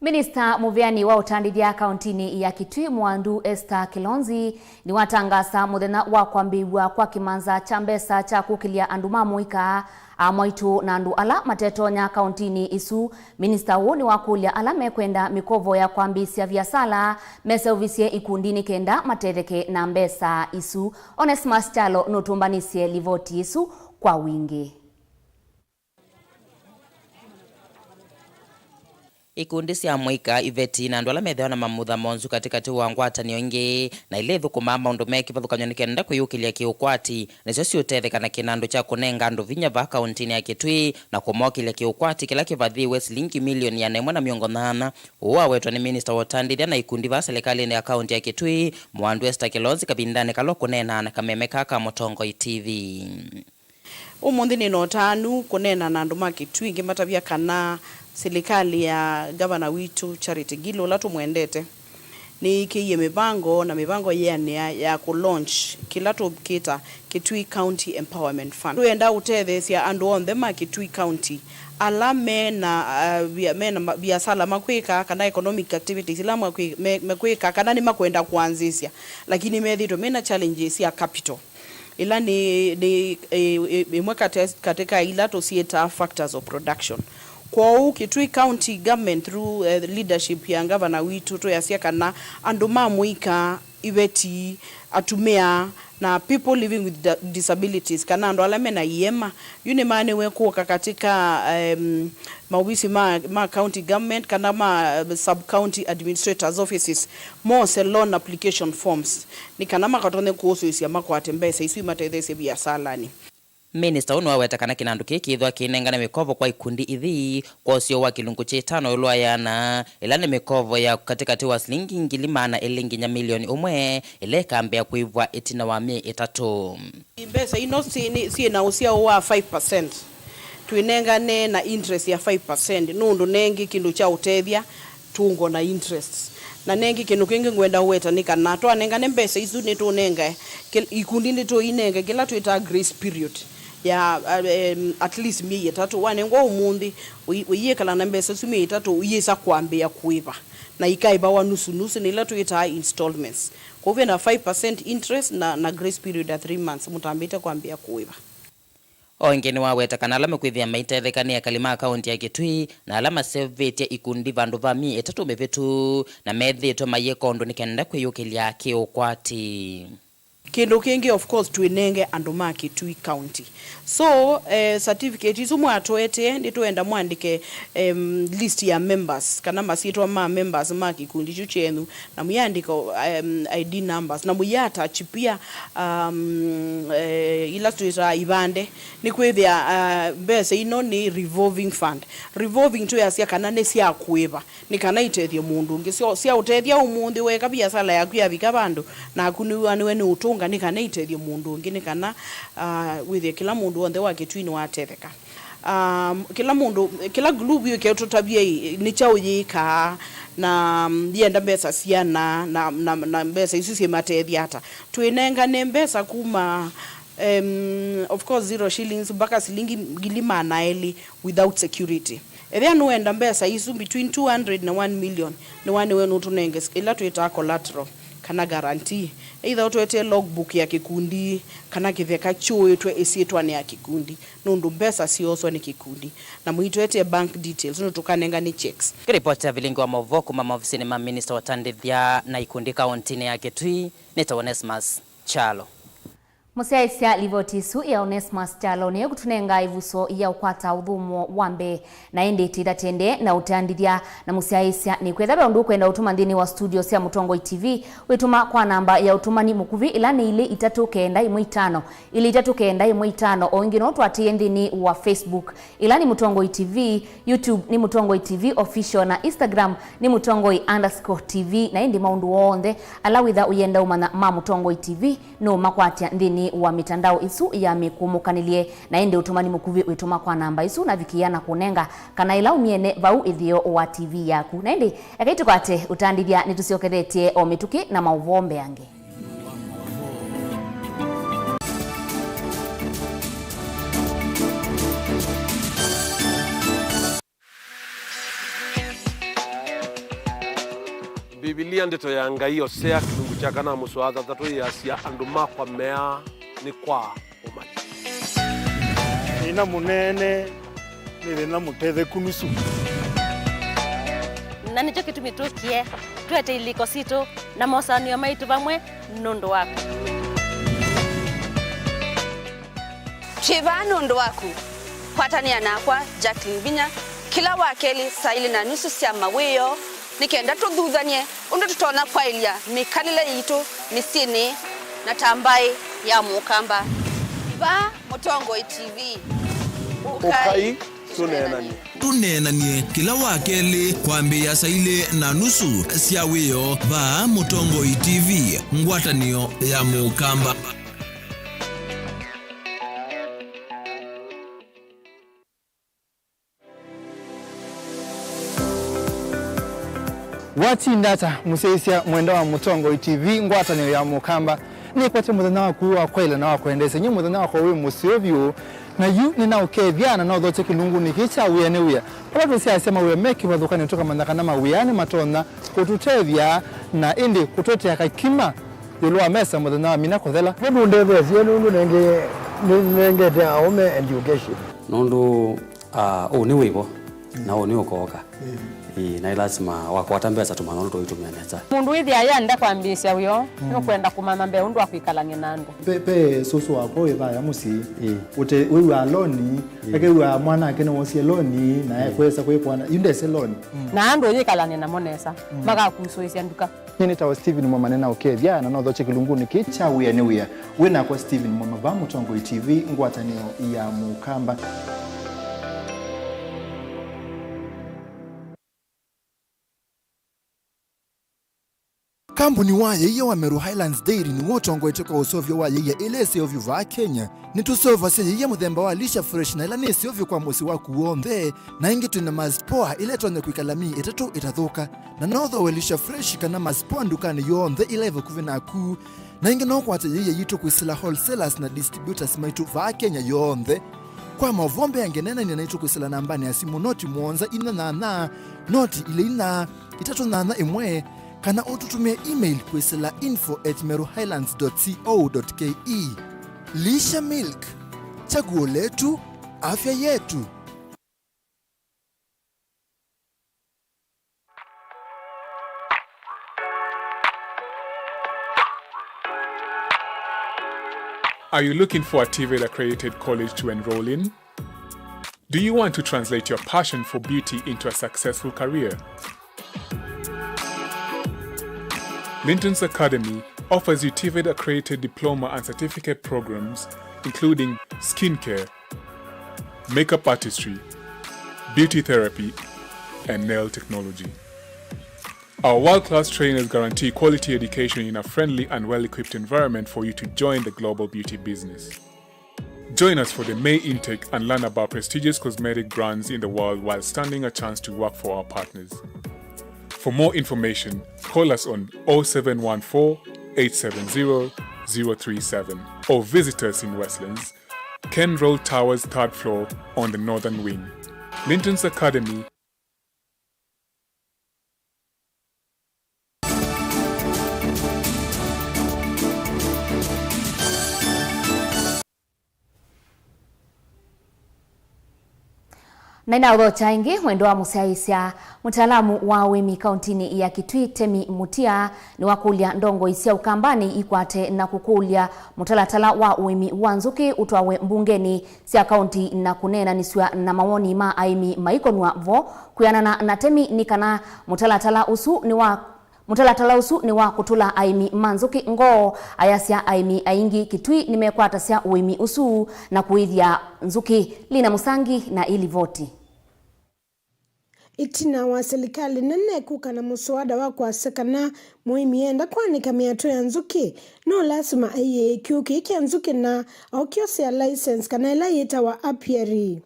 Minista mũveani wa ũtandĩthya kauntinĩ ya Kitui, Mwandu Esther Kilonzi, nĩwatangaasa mũthenya wa kwambĩĩw'a kwa kĩmanza kya mbesa kya kũkĩlya andũ ma mũika, amwaitũ na andũ ala matetonya kauntinĩ ĩsu. Minista ũũ nĩwakũlya ala mekwenda mĩkovo ya kwambĩĩsya viasala meseũvisye ikundi nĩ kenda matetheke na mbesa isu. Onesmus Kyalo nũtũmbanĩsye livoti ĩsu kwa wingĩ. Ikundi sya mũika, iveti, na andũ ala methĩawa na mamutha monzu katĩkatĩ wa ngwatanĩo ingĩ, na ila ithũkũmaa maũndũ me kĩvathũkany'o nĩ kenda kwĩyũkĩlya kĩũkwati, nĩsyo siũtetheka na kĩnandũ kya kũnenga andũ vinya vaa kauntinĩ ya Kitui na kũmokĩlya kĩũkwati kĩla kĩvathĩĩwe silingi milioni ĩana ĩmwe na mĩongo nyanya. Ũũ wawetwa nĩ minista wa ũtandĩthya na ikundi vaa silikalĩnĩ ya kaunti ya Kitui, Mwandu Esther Kilonzi, kavindanĩ kala ũkũneenaa na kameme kaa ka Mũtongoi T V. Ũmũnthĩ nĩ na ũtanu kũneena na andũ ma Kitui ngĩmatavya kana silikalĩ ya ngavana witũ Charity Ngilu, ũla tũmwendete, nĩyĩkĩie mĩvango na mĩvango yĩanĩa ya kũ launch kĩla tũkĩta Kitui County Empowerment Fund. Twĩenda ũtetheesya andũ onthe ma Kitui County ala me na, uh, via-, me na ma-, viasala makwĩka kana economic activities ila makwĩ-, me-, mekwĩka kana nĩmakwenda kũanzĩsya, lakini methĩĩtwe me na challenges sya capital. Ĩla nĩ, nĩ, ĩ-, ĩ-, ĩmwe kati, katĩ ka ila tũsyĩtaa factors of production. Kwoou, Kitui County Government through, eh, leadership ya ngavana witũ twĩasya kana andũ ma mũika, iveti, atumĩa, na people living with da-, disabilities, kana andũ ala me na iema, yu nĩmaanĩwe kũka katika, em, maovisi ma, ma county government kana ma, eh, sub county administrators offices mose loan application forms nĩ kana makatonye kũsũĩsya makwate mbesa isu imatetheesye viasalanĩ. Minista ũũ nĩwaweta kana kĩnandũ kĩĩ kĩĩthwa kĩinengane mĩkovo kwa ikundi ithi kwa ũseo wa kĩlungu kya ĩtano ĩũlũ wa ĩana, ĩla nĩ mĩkovo ya katĩkatĩ wa silingi ngili maana elĩ nginya milioni ũmwe, ĩla ĩkambĩĩa kũĩvwa ĩtina wa myei ĩtatũ. Mbesa ino syĩ, nĩ, syĩ na ũsyao wa five percent. Twĩnengane na interest ya five percent, nũndũ nengĩ kĩndũ kya ũtethya tũngo na interest. Na nengĩ kĩndũ kĩngĩ ngwenda ũweta nĩ kana twanengane mbesa isu nĩtũnenge kĩ-, ikundi nĩtũinenge kĩla twĩtaa grace period ya, uh, em, at least myei ĩtatũ. Wanengwa ũmũnthĩ, ũi-, ũiyĩkala na mbesa isu myei ĩtatũ, ũyĩsa kwambĩĩa kũĩva, na ikaĩvawa nusu nusu, nĩ ila twĩtaa installments. Kwoou ve na five percent interest na, na grace period ya three months, mũtambĩte kwambĩĩa kũĩva. O ĩngĩ nĩwaweta kana ala mekwĩthĩa maitetheka nĩ ekali ma kaunti ya Kitui na ala maseũvĩtye ikundi vandũ va myei ĩtatũ mĩvĩtu na methĩĩtwe mayĩka ũndũ nĩ kenda kwĩyũkĩlya kĩũkwati. Kĩndũ kĩngĩ, of course, twĩnenge andũ ma Kitui County. So, eh, certificate isu mwatũetee, nĩtwenda mwandĩke, em, list ya members, kana masyĩtwa ma members ma kĩkundi kyu kyenyu, na mũyandĩka, um, I D numbers, na mũyĩattach pia, um, eh, ila twĩtaa ivande, nĩkwĩthĩa, uh, mbesa ino nĩ revolving fund. Revolving twĩasya kana nĩ sya kũĩva, nĩ kana itethye mũndũ ũngĩ. Syo, sya ũtethya ũmũnthĩ, weka viasala yaku yavika vandũ, naku nĩw'anĩwe nĩ ũtũnga, nĩ kana itethye mũndũ ũngĩ, nĩ kana, uh, wĩthĩe kĩla mũndũ w'onthe wa Kĩtui nĩwatetheka. Um, kĩla mũndũ, kĩla group yũke ũtũtavye ĩ, nĩ kyaũ yĩkaa, na, um, yĩenda mbesa siana, na, na, na mbesa isu syĩmatethya ata. Twĩnengane mbesa kuma, um, of course, zero shillings mpaka silingi ngili maana elĩ without security. Ethĩa nũenda mbesa isu between two hundred na one million, nĩwanĩwe nũtũnenge ĩla twĩtaa collateral. kana guarantee. Either ũtũetee logbook ya kĩkundi, kana kĩtheka kyũĩtwe ĩsyĩtwanĩ ya kĩkundi, nũndũ mbesa syooswa nĩ kĩkundi. Na mũitũetee bank details, nũndũ tũkanengane checks. Kĩripoti ya vilingi wa maũvoo kuma maovisinĩ ma minista wa ũtandĩthya na ikundi kaũntĩnĩ ya Kitui, nĩtawa Onesmus Kyalo. Mũsyaĩĩsya livoti ĩsu ya Onesmus Kyalo nĩyo kũtũnenga ĩvuso ya ũkwata ũthũmũo wa mbee. Na ĩndĩ tĩtha tĩendee na ũtandĩthya na mũsyaĩĩsya, nĩ kwetha ve ũndũ ũkwenda ũtũma nthĩnĩ wa studio sya Mũtongoi T V, wĩtũma kwa namba ya ũtũmani mũkuvĩ, ĩla nĩ ilĩ itatũ kenda ĩmwe itano, ilĩ itatũ kenda ĩmwe itano. O ĩngĩ no twatĩĩe nthĩnĩ wa Facebook, ĩla nĩ Mũtongoi T V, YouTube nĩ Mũtongoi T V Official, na Instagram nĩ Mũtongoi underscore T V. Na ĩndĩ maũndũ onthe ala wĩtha ũyenda ũmanya ma Mũtongoi T V, nũũmakwatya nthĩnĩ wa mĩtandao ĩsu ya mĩkũmũkanĩlye. Na ĩndĩ ũtũmani mũkuvĩ wĩtũma kwa namba ĩsu navikĩĩa na kũnenga kana ĩla ũmyene vau ĩtheo wa T V yaku. Na ĩndĩ ekai tũkwate ũtandĩthya, nĩtũsyokethetye o mĩtũkĩ na maũvoo mbeange. Mbivilia, Ndeto ya Ngai, Osea, kĩlungu kya kana, mũsoa thanthatũ, yĩasya, "Andũ makwa meaa nĩ kwa ũmanyi." Thĩna mũnene nĩ thĩna mũtetheku nusu. Na nĩkyo kĩtumi tũkie twete ilĩko sitũ na mosanĩo maitũ vamwe nũndũ waku. Twĩ vaa nũndũ waku. Kwatanĩa nakwa, Jacqueline Vinya, kĩla wakelĩ saa ilĩ na nusu sya mawĩoo, nĩ kenda tũthuthany'e ũndũ tũtonya kwaĩlya mĩkalĩle yitũ mĩsyĩnĩ na ta mbaĩ ya Mũkamba. Vaa Mũtongoi T V. Ũkai tũneenany'e. Tũneenany'e kĩla wakelĩ kwambĩĩa saa ilĩ na nusu sya wĩoo vaa Mũtongoi T V, ngwatanĩo ya Mũkamba. Watinda ata, mũsyaĩĩsya mwenda wa Mũtongoi T V, ngwatanĩo ya Mũkamba? Nĩkwete mũthenya waku wa kwaĩla na wa kwendeesya. Nyie mũthenya wakwa wĩ mũseo vyũ, na yu nĩnaũkethya na nothokye kĩlungunĩ kĩĩ kya wĩa nĩ wĩa. Vala tũsyaasya mawĩa me kĩvathũkany'o, tũkamanya kana mawĩa nĩmatonya kũtũtethya na ĩndĩ kũtũetea kakima ĩũlũ wa mesa mũthenya wa mina kũthela. Nũndũ ũndetheesye, nũndũ nenge-, nĩnengete aũme education. Nũndũ, ah, ũũ nĩ wĩvo, na ũũ nĩ ũkooka. Ĩĩ, na ĩ lasima wakwata mbesa tũmanya ũndũ tũitũmĩa nesa. Mũndũ wĩthĩa yenda kwambĩĩsya wĩoo, nũkwenda kũmanya mbee ũndũ wa kwĩkalany'a na andũ. Pe, pe sũsũ wakwa wĩ vaya mũsyĩ. Ĩĩ. Ũte, wĩw'aa loni, ĩĩ, akew'aa mwanake nĩwosie loni, na ekwesa kwĩkwana, yu ndese loni. Na andũ ũyĩkalany'a namo nesa, makakusũĩsya nduka. Nyie nĩtawa Stephen Mwema, nĩnaũkethya na nothokye kĩlungunĩ kĩĩ kya wĩa nĩ wĩa. Wĩ nakwa Stephen Mwema vaa Mũtongoi T V, ngwatanĩo ya Mũkamba. Kambuni wa yaia wa Meru Highlands Dairy nĩw'o ũtongoetye kwa ũseũvyo wa yaia ĩla ĩseũvyo vaa Kenya. Nĩtũseũvasya yaia mũthemba wa Lisha Fresh, na ĩla nĩ ĩseũvyo kwa mũsyĩ waku w'onthe. Na ĩngĩ twĩ na Mars Poa ĩla ĩtonya kwĩkala myei ĩtatũ ĩtathũka. Na no ũthooe Lisha Fresh kana Mars Poa ndukanĩ yonthe ĩla ĩ vakuvĩ naku. Na ĩngĩ no ũkwate yaia yitũ kwĩsĩla wholesalers na distributors maitũ vaa Kenya yonthe. Kwa maũvoo mbeange, neenany'a naitũ kwĩsĩla nambanĩ ya simũ noti mũonza inya nyanya, noti ilĩ inya, itatũ nyanya ĩmwe, kana ũtũtũmĩe email kwĩsĩla info at meru highlands dot co dot ke. Lisha Milk, chaguo letu, afya yetu. Are you looking for a TVET accredited college to enroll in? Do you want to translate your passion for beauty into a successful career? Linton's Academy offers you TVET accredited diploma and certificate programs, including skincare, makeup artistry, beauty therapy, and nail technology. Our world-class trainers guarantee quality education in a friendly and well-equipped environment for you to join the global beauty business. Join us for the May intake and learn about prestigious cosmetic brands in the world while standing a chance to work for our partners. For more information, call us on oh seven one four, eight seven zero, zero three seven or visit us in Westlands, Ken Road Towers, third floor, on the northern wing. Linton's Academy. Na inaũthokya ĩngĩ, wendo wa mũsyaĩĩsya, mũtaalamu wa ũĩmi kauntinĩ ya Kitui, Temi Mutia, nĩwakũlya ndongoi sya Ũkambanĩ ikwate na kũkũlya mũtalatala wa ũĩmi wa nzũkĩ ũtwawe mbungenĩ sya kaunti na kũneenanĩsw'a na mawoni ma aĩmi maikonw'a vo. Kwĩanana na Temi, nĩ kana mũtalatala ũsu nĩ wa Mũtalatala ũsu nĩ wa kũtũla aĩmi ma nzũkĩ ngoo, ayasya aĩmi aingĩ Kitui nĩmekwatasya ũĩmi ũsu na kũĩthya nzũkĩ. Lina Mũsangi na ĩlivoti. Ĩtina wa silikalĩ nene kũka na mũswada wa kwasya kana mũĩmi enda kwanĩka mĩatũ ya nzũkĩ, no lasima aiĩe kĩw'ũ kĩĩ kya nzũkĩ na okyosea license kana ĩla yĩtawa apiary.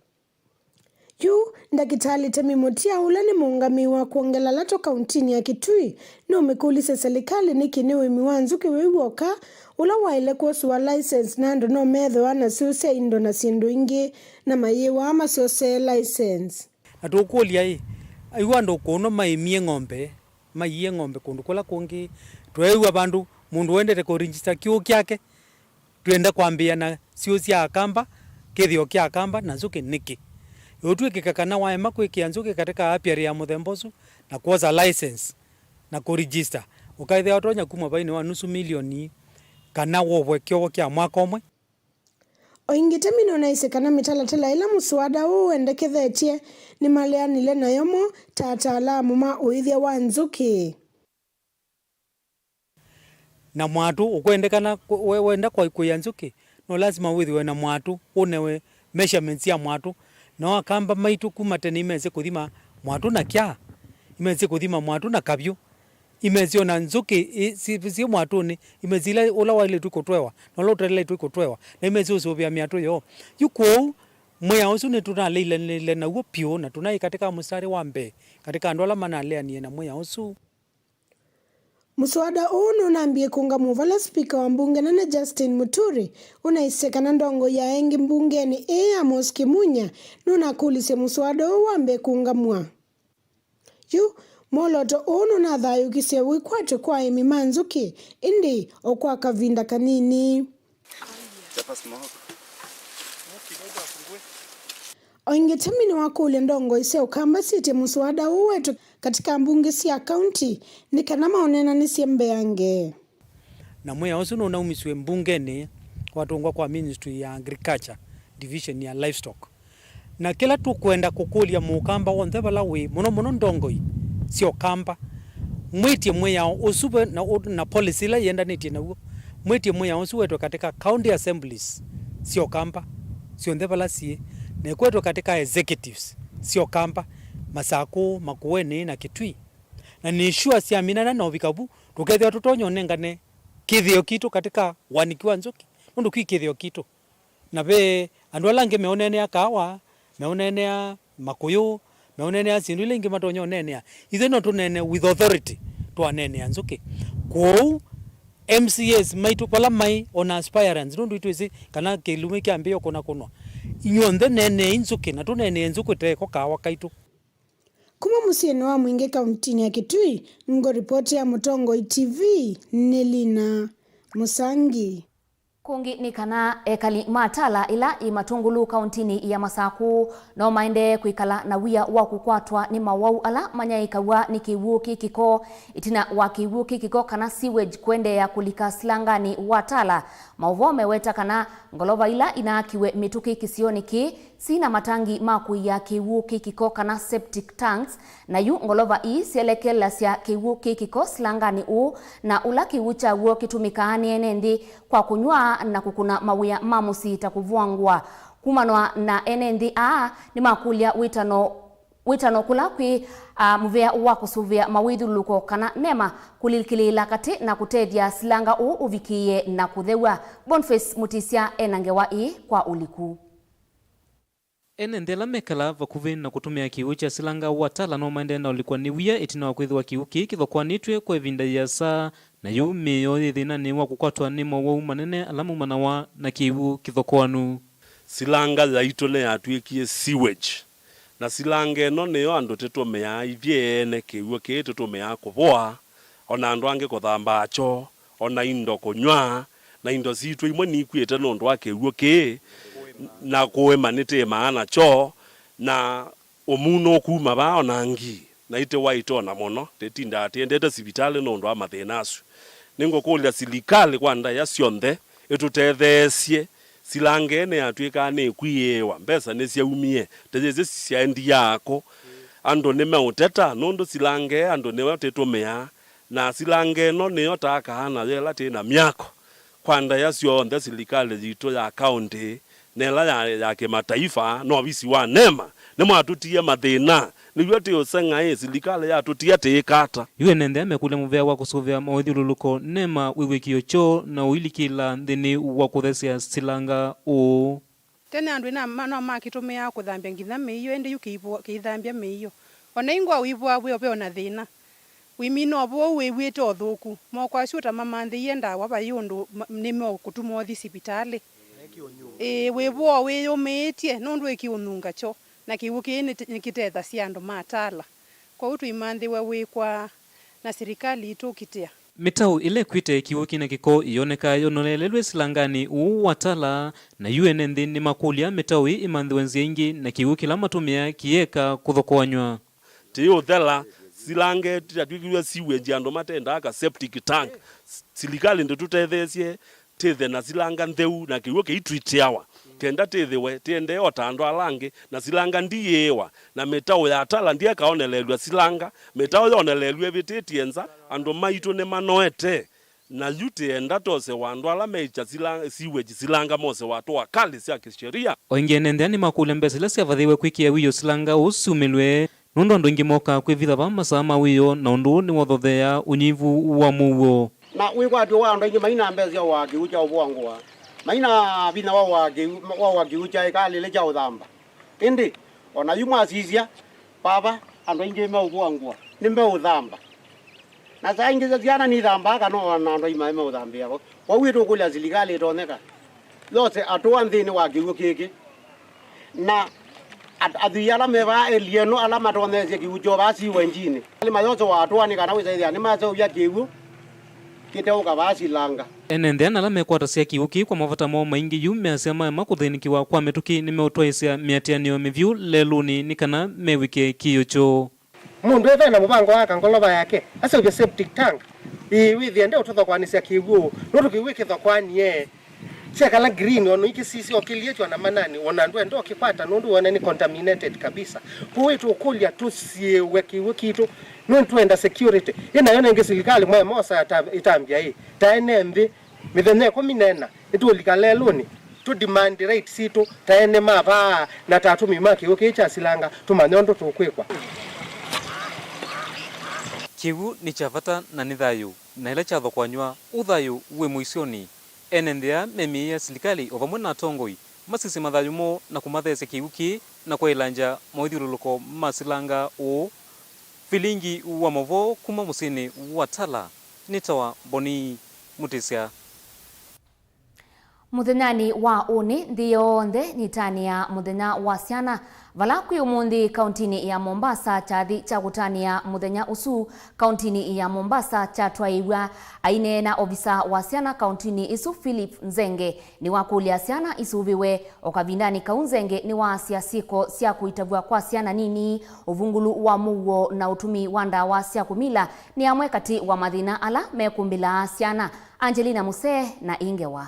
Yu, Ndakĩtalĩ Temi Mutia, ũla nĩ mũũngamĩi wa kwongela lato kauntinĩ ya Kitui, nũmĩkũlisye silikalĩ nĩkĩ nĩ ũĩmi wa nzũkĩ wĩ w'oka ũla waĩle kwosũa license, na andũ no methĩwa na syũsya indo na syĩndũ ingĩ, na mayĩwaa masyosee license. Na tũkũlya-ĩ, yu andũ kũno maĩmie ng'ombe, maiie ng'ombe kũndũ kũla kũngĩ, tweew'a vandũ mũndũ wendete kũ register kĩw'ũ kyake, twĩenda kwambĩĩa na syũũ sya Akamba, kĩthĩo kya Akamba na nzũkĩ nĩkĩ. Ĩũtw'ĩkĩka kana waema kwĩkĩa nzũkĩ katika apiary ya mũthemba ũsu na kwosa license na kũ register, ũkaĩthĩa ũtonya kumwa vainĩ wa nusu milioni kana wovwe kyovo kya mwaka ũmwe. O ĩngĩ, Temi nũnaisye kana mĩtalatala ĩla mũswada ũũ wendekethetye nĩmaleanile nayo mo ta ataalamu ma ũĩthya wa nzũkĩ. Na mwatũ ũkwendekana kũ-, we-, wenda kwa-, kũĩa nzũkĩ, no lasima wĩthĩwe na mwatũ, ũnewe measurements sya mwatũ. Nao Akamba maitũ kuma tene imesĩ kũthima mwatũ na kyaa, imesĩ kũthima mwatũ na kavyũ, imesĩ ona nzũkĩ i-, si-, syĩ mwatũnĩ, imesĩ ila, ũla waĩlĩtwe kũtwewa na ũla ũtaĩlĩtwe kũtwewa, na imesĩ ũsũvĩa mĩatũ yoo. Yu kwoou, mwĩao ũsu nĩtũnaleile naw'o vyũ, na tũnaĩ katika mũstarĩ wa mbee katika andũ ala manaleanie na mwĩao ũsu. Mũswada ũũ nũnambie kũũngamw'a vala spika wa mbunge nene Justin Muturi ũnaisye kana ndongoi ya engĩ mbungenĩ ĩĩ Amos Kimunya nũnakũlisye mũswada ũũ wambe kũũngamw'a. Yu, mwolooto ũũ nũnathayũũkisye wĩkwatyo kwa aĩmi ma nzũkĩ, ĩndĩ o kwa kavinda kanini. O ĩngĩ, Temi nĩwakũlya ndongoi sya Ũkamba syĩtye mũswada ũũ wetwe katika mbunge sya kaunti nĩ kana maũneenanĩsye mbeange. Na mwĩao ũsu nũnaumisw'e mbungenĩ, kwatũngwa kwa Ministry ya Agriculture, Division ya Livestock. Na kĩla tũkwenda kũkũlya Mũkamba w'onthe vala wĩ, mũno mũno ndongoi sya Ũkamba, mwĩtye mwĩao ũsu ve na, na policy ĩla yĩendanĩtye naw'o, mwĩtye mwĩao ũsu wetwe katika county assemblies sya Ũkamba syonthe vala syĩ, na ĩkwetwe katika executives sya Ũkamba, Masakũ, Makueni na Kitui. Na nĩ sure syaminana na ũvika vu, tũkethĩwa tũtonya ũnengane kĩthĩo kitũ katika wanĩki wa nzũkĩ, nũndũ kwĩ kĩthĩo kitũ. Na ve andũ ala angĩ meũneenea kaawa, meũneenea makũyũ, meũneenea syĩndũ ila ingĩ matonya ũneenea. Ithyĩ no tũneene with authority, twaneenea nzũkĩ. Kwoou, M C As maitũ vala maĩ, ona aspirants, nũndũ itwĩsĩ kana kĩlumi kyambĩĩa kũnakũnwa. Inyw'onthe neeneei nzũkĩ, na tũneenee nzũkĩ teko kaawa kaitũ. Kuma mũsyĩnĩ wa Mwingĩ kauntinĩ ya Kitui, ngũripoti ya Mũtongoi T V nĩ Lina Mũsangi. Kũngĩ nĩ kana ekali ma Tala ĩla yĩ Matũngũlũ kauntinĩ ya Masakũ no maendee kwĩkala na wia wa kũkwatwa nĩ mawau ala manyaĩĩkaw'a nĩ kĩw'ũ kĩ kĩko ĩtina wa kĩw'ũ kĩ kĩko kana sewage kũendeea kũlika silanganĩ wa Tala. Maũvoo meweta kana ngolova ila inaakiwe mĩtũkĩ kĩsionĩ kĩĩ sina matangi ma kũia kĩw'ũ kĩ kĩko kana septic tanks, na yu ngolova ii syelekelasya kĩw'ũ kĩ kĩko silanganĩ ũũ, na ũla kĩw'ũ kyaw'o kĩtũmĩkaa nĩ ene nthĩ kwa kũnyw'a na kũkũna mawĩa ma mũsyĩ ta kũvũa ngũa. Kumanwa na ene nthĩ aa, nĩmakũlya wĩtano, wĩtano kũla kwĩ, a, mũvea wa kũsũvĩa mawĩthyũlũlũko kana NEMA kũlikĩlĩĩla katĩ na kũtethya silanga ũũ ũvikĩĩe na kũthew'a. Boniface Mutisya ena ngewa ĩĩ kwa ũliku. Ene nthĩ ala mekalaa vakuvĩ na kũtũmĩa kĩw'ũ kya silanga wa Tala no maendee na ũlikwa nĩ wia ĩtina wa kwĩthĩwa kĩw'ũ kĩĩ kĩthokoanĩtw'e kwa ĩvinda yĩasa, na yu mĩĩ yoo yĩ thĩnanĩ wa kũkwatwa nĩ mowau manene ala maumanawa na kĩw'ũ kĩthokoanu. Silanga yaitũ nĩyatw'ĩkie sewage, na silanga ĩno nĩyo andũ tũtũmĩaa ithyĩ ene, kĩw'ũ kĩĩ tũtũmĩaa kũvũa, o na andũ angĩ kũthambaa kyoo, o na indo kũnyw'a, na indo sitũ imwe nikw'ĩte nũndũ wa kĩw'ũ kĩĩ, na kũĩma nĩtĩĩmaa nakyo, na Ũmuno ũkuma vaa ona ngi, na ĩtĩ wa ĩtona mũno, tĩtindaa tĩendete sivitalĩ nũndũ wa mathĩna asu. Nĩngũkũlya silikalĩ kwa ndaĩa syonthe ĩtũtetheesye. Silangee nĩyatw'ĩkaa nĩkwĩĩwa, mbesa nĩsyaumie, teyĩsĩ syaendie akũ? Andũ nĩmeũteta nũndũ silangee andũ nĩyo tĩtũmĩaa, na silangee ĩno nĩyo taakaa nayo ĩla twĩ na myako. Kwa ndaĩa syonthe, silikalĩ yitũ ya kaũntĩ na ĩla ya, ya kĩmataifa na ovisi wa nema nĩmwatũtie mathĩna. Nĩw'o tĩ ũseng'aĩ, silikalĩ yatũtia tĩĩka ata? Yu ene nthĩ mekũlya mũvea wa kũsũvĩa maũthyũlũlũko nema wĩw'ĩkĩo kyoo na ũilikĩla nthĩnĩ wa kũthesya silanga ũũ. Tene andũ ĩna ma-, no makĩtũmĩaa kũthambya nginya mĩio, ĩndĩ yu kĩivũ-, kĩithambya mĩio. O na ingwa ũivũa wĩ o ve o na thĩna. Wĩmina o vo ũu wĩw'ĩte ũthũku. Moko asu ũtamamanthĩie ndawa vai ũndũ ma-, nĩmeũkũtuma ũthi sivitalĩ. Ĩĩ, wĩvũa o wĩyũmĩĩtye nũndũ wĩ kĩũnunga kyo, na kĩw'ũ kĩĩ nĩ, nĩkĩtethasya andũ ma Tala. Kwoou tũimanthĩw'a wĩkwaa na silikalĩ itũkitĩa. Mĩtaũ ĩla ĩkwĩte kĩw'ũ kĩna kĩko ĩyonekaa yonelelelw'e silanganĩ ũũ wa Tala, na yu ene nthĩ nĩmakũlya mĩtaũ ĩĩ ĩmanthĩwe nzĩa ingĩ na kĩw'ũ kĩla matũmĩaa kĩyeka kũthokoanywa. Tĩĩ ũthela, silanga ĩtatw'ĩkĩw'e sewage, andũ matendaa ka septic tank. S-, silikalĩ ndĩtũtetheesye tĩthe na silanga ntheu na kĩw'ũ kĩitwitĩawa. Kenda tĩthĩwe tĩendee o ta andũ ala angĩ, na silanga ndiyĩĩwa, na mĩtaũ ya Tala ndyekaonelelw'a silanga, mĩtaũ yonelelw'e ĩvĩtĩtye nza, andũ maitũ nĩmanoete. Na yu tĩenda tose wa andũ ala meikya sila-, sewage silanga mose hatua kali sya kisheria. O ĩngĩ ene nthĩ nĩmakũlya mbesa ila syavathĩiwe kwĩkĩa wĩoo silanga ũũ syumĩlwe, nũndũ andũ aingĩ mokaa kwĩvitha vaa masaa ma wĩoo, na ũndũ ũũ nĩwothotheaa ũnyivu wa mũuo. Na wĩkwatyo wa andũ aingĩ maina mbesa sya ũaa kĩw'ũ kya ũvũa ngũa, maina vinya wa ũaa kĩw'ũ, wa ũaa kĩw'ũ kya ĩkalĩle kya ũthamba. Ĩndĩ, o na yu mwasisya, vava, andũ aingĩ meũvũa ngũa, nĩmeũthamba. Na saa ingĩ syana nithambaa kana o na andũ aima meũthambĩa vo. Kwoou ĩtũkũlya silikalĩ ĩtonyeka yose atũa nthĩnĩ wa kĩw'ũ kĩkĩ. Na at-, athwii ala me vaa ĩli ĩno ala matonyeesye kĩw'ũ kyoo vaa sewage-inĩ, nĩmayose wa atũa nĩ kana wĩsa ĩthĩa nĩmaseũvya kĩw'ũ kĩteũka vaa silanga. Ene nthĩ na ala mekwatasya kĩw'ũ kĩĩ kwa mavata moo maingĩ yu measya maema kũthĩnĩkĩwa kwa mĩtũkĩ nĩmeũtwaĩsya mĩatĩanĩo mĩvyũ lelũnĩ nĩ kana mew'ĩke kĩĩo kyoo. Mũndũ ethĩwe na mũvango wa aka ngolova yake, aseũvye septic tank, ĩĩ, wĩthĩe ndeũtũthokoanĩsya kĩw'ũ, nũndũ kĩw'ũ kĩthokoanie. Syakala green, ona ũikĩsisya ũkĩliĩtw'a na manani, ona ndwenda ũkĩkwata, nũndũ wone nĩ contaminated kabisa. Kwoou ĩtũkũlya tũsiĩĩwe kĩw'ũ kitũ, nũndũ twenda security. Ĩ nayo nengĩ silikalĩ mwaĩ mosa ĩta-, ĩtambya ĩ, ta ene nthĩ, mĩthenya ĩkũmi na ĩna, nĩtũũlika lelũnĩ, tũ demand rights sitũ ta ene ma vaa na ta atũmĩi ma kĩw'ũ kĩĩ kya silanga, tũmanye ũndũ tũkwĩkwa. Kĩw'ũ nĩ kya vata na nĩ thayũ, na ĩla kyathokoanywa, ũthayũ wĩ mũisyonĩ. Ene nthĩ aa memĩĩe silikalĩ o vamwe na atongoi masisye mathayũ moo na kũmatheesya kĩw'ũ kĩĩ na kwaĩlangya mawĩthyũlũlũko ma silanga ũũ. Vilingi wa maũvoo kuma mũsyĩnĩ wa Tala, nĩtawa Boni Mũtĩsya. Mũthenyanĩ wa ũnĩ, nthĩ yonthe nĩtanĩa mũthenya wa syana, vala kwĩ ũmũnthĩ kauntinĩ ya Mombasa kyathĩ kya kũtanĩa mũthenya ũsu kauntinĩ ya Mombasa kyatwaĩĩw'a. Aineena ovisa wa syana kauntinĩ ĩsu, Philip Nzenge, nĩwakũlya syana isũvĩwe. O kavindanĩ kau, Nzenge nĩwaasya syĩko sya kũitavw'a kwa syana nini, ũvungũlu wa mũuo na ũtũmĩi wa ndawa sya kũmila nĩ amwe katĩ wa mathĩna ala mekũmbĩlaa syana. Angelina Musee na ĩ ngewa.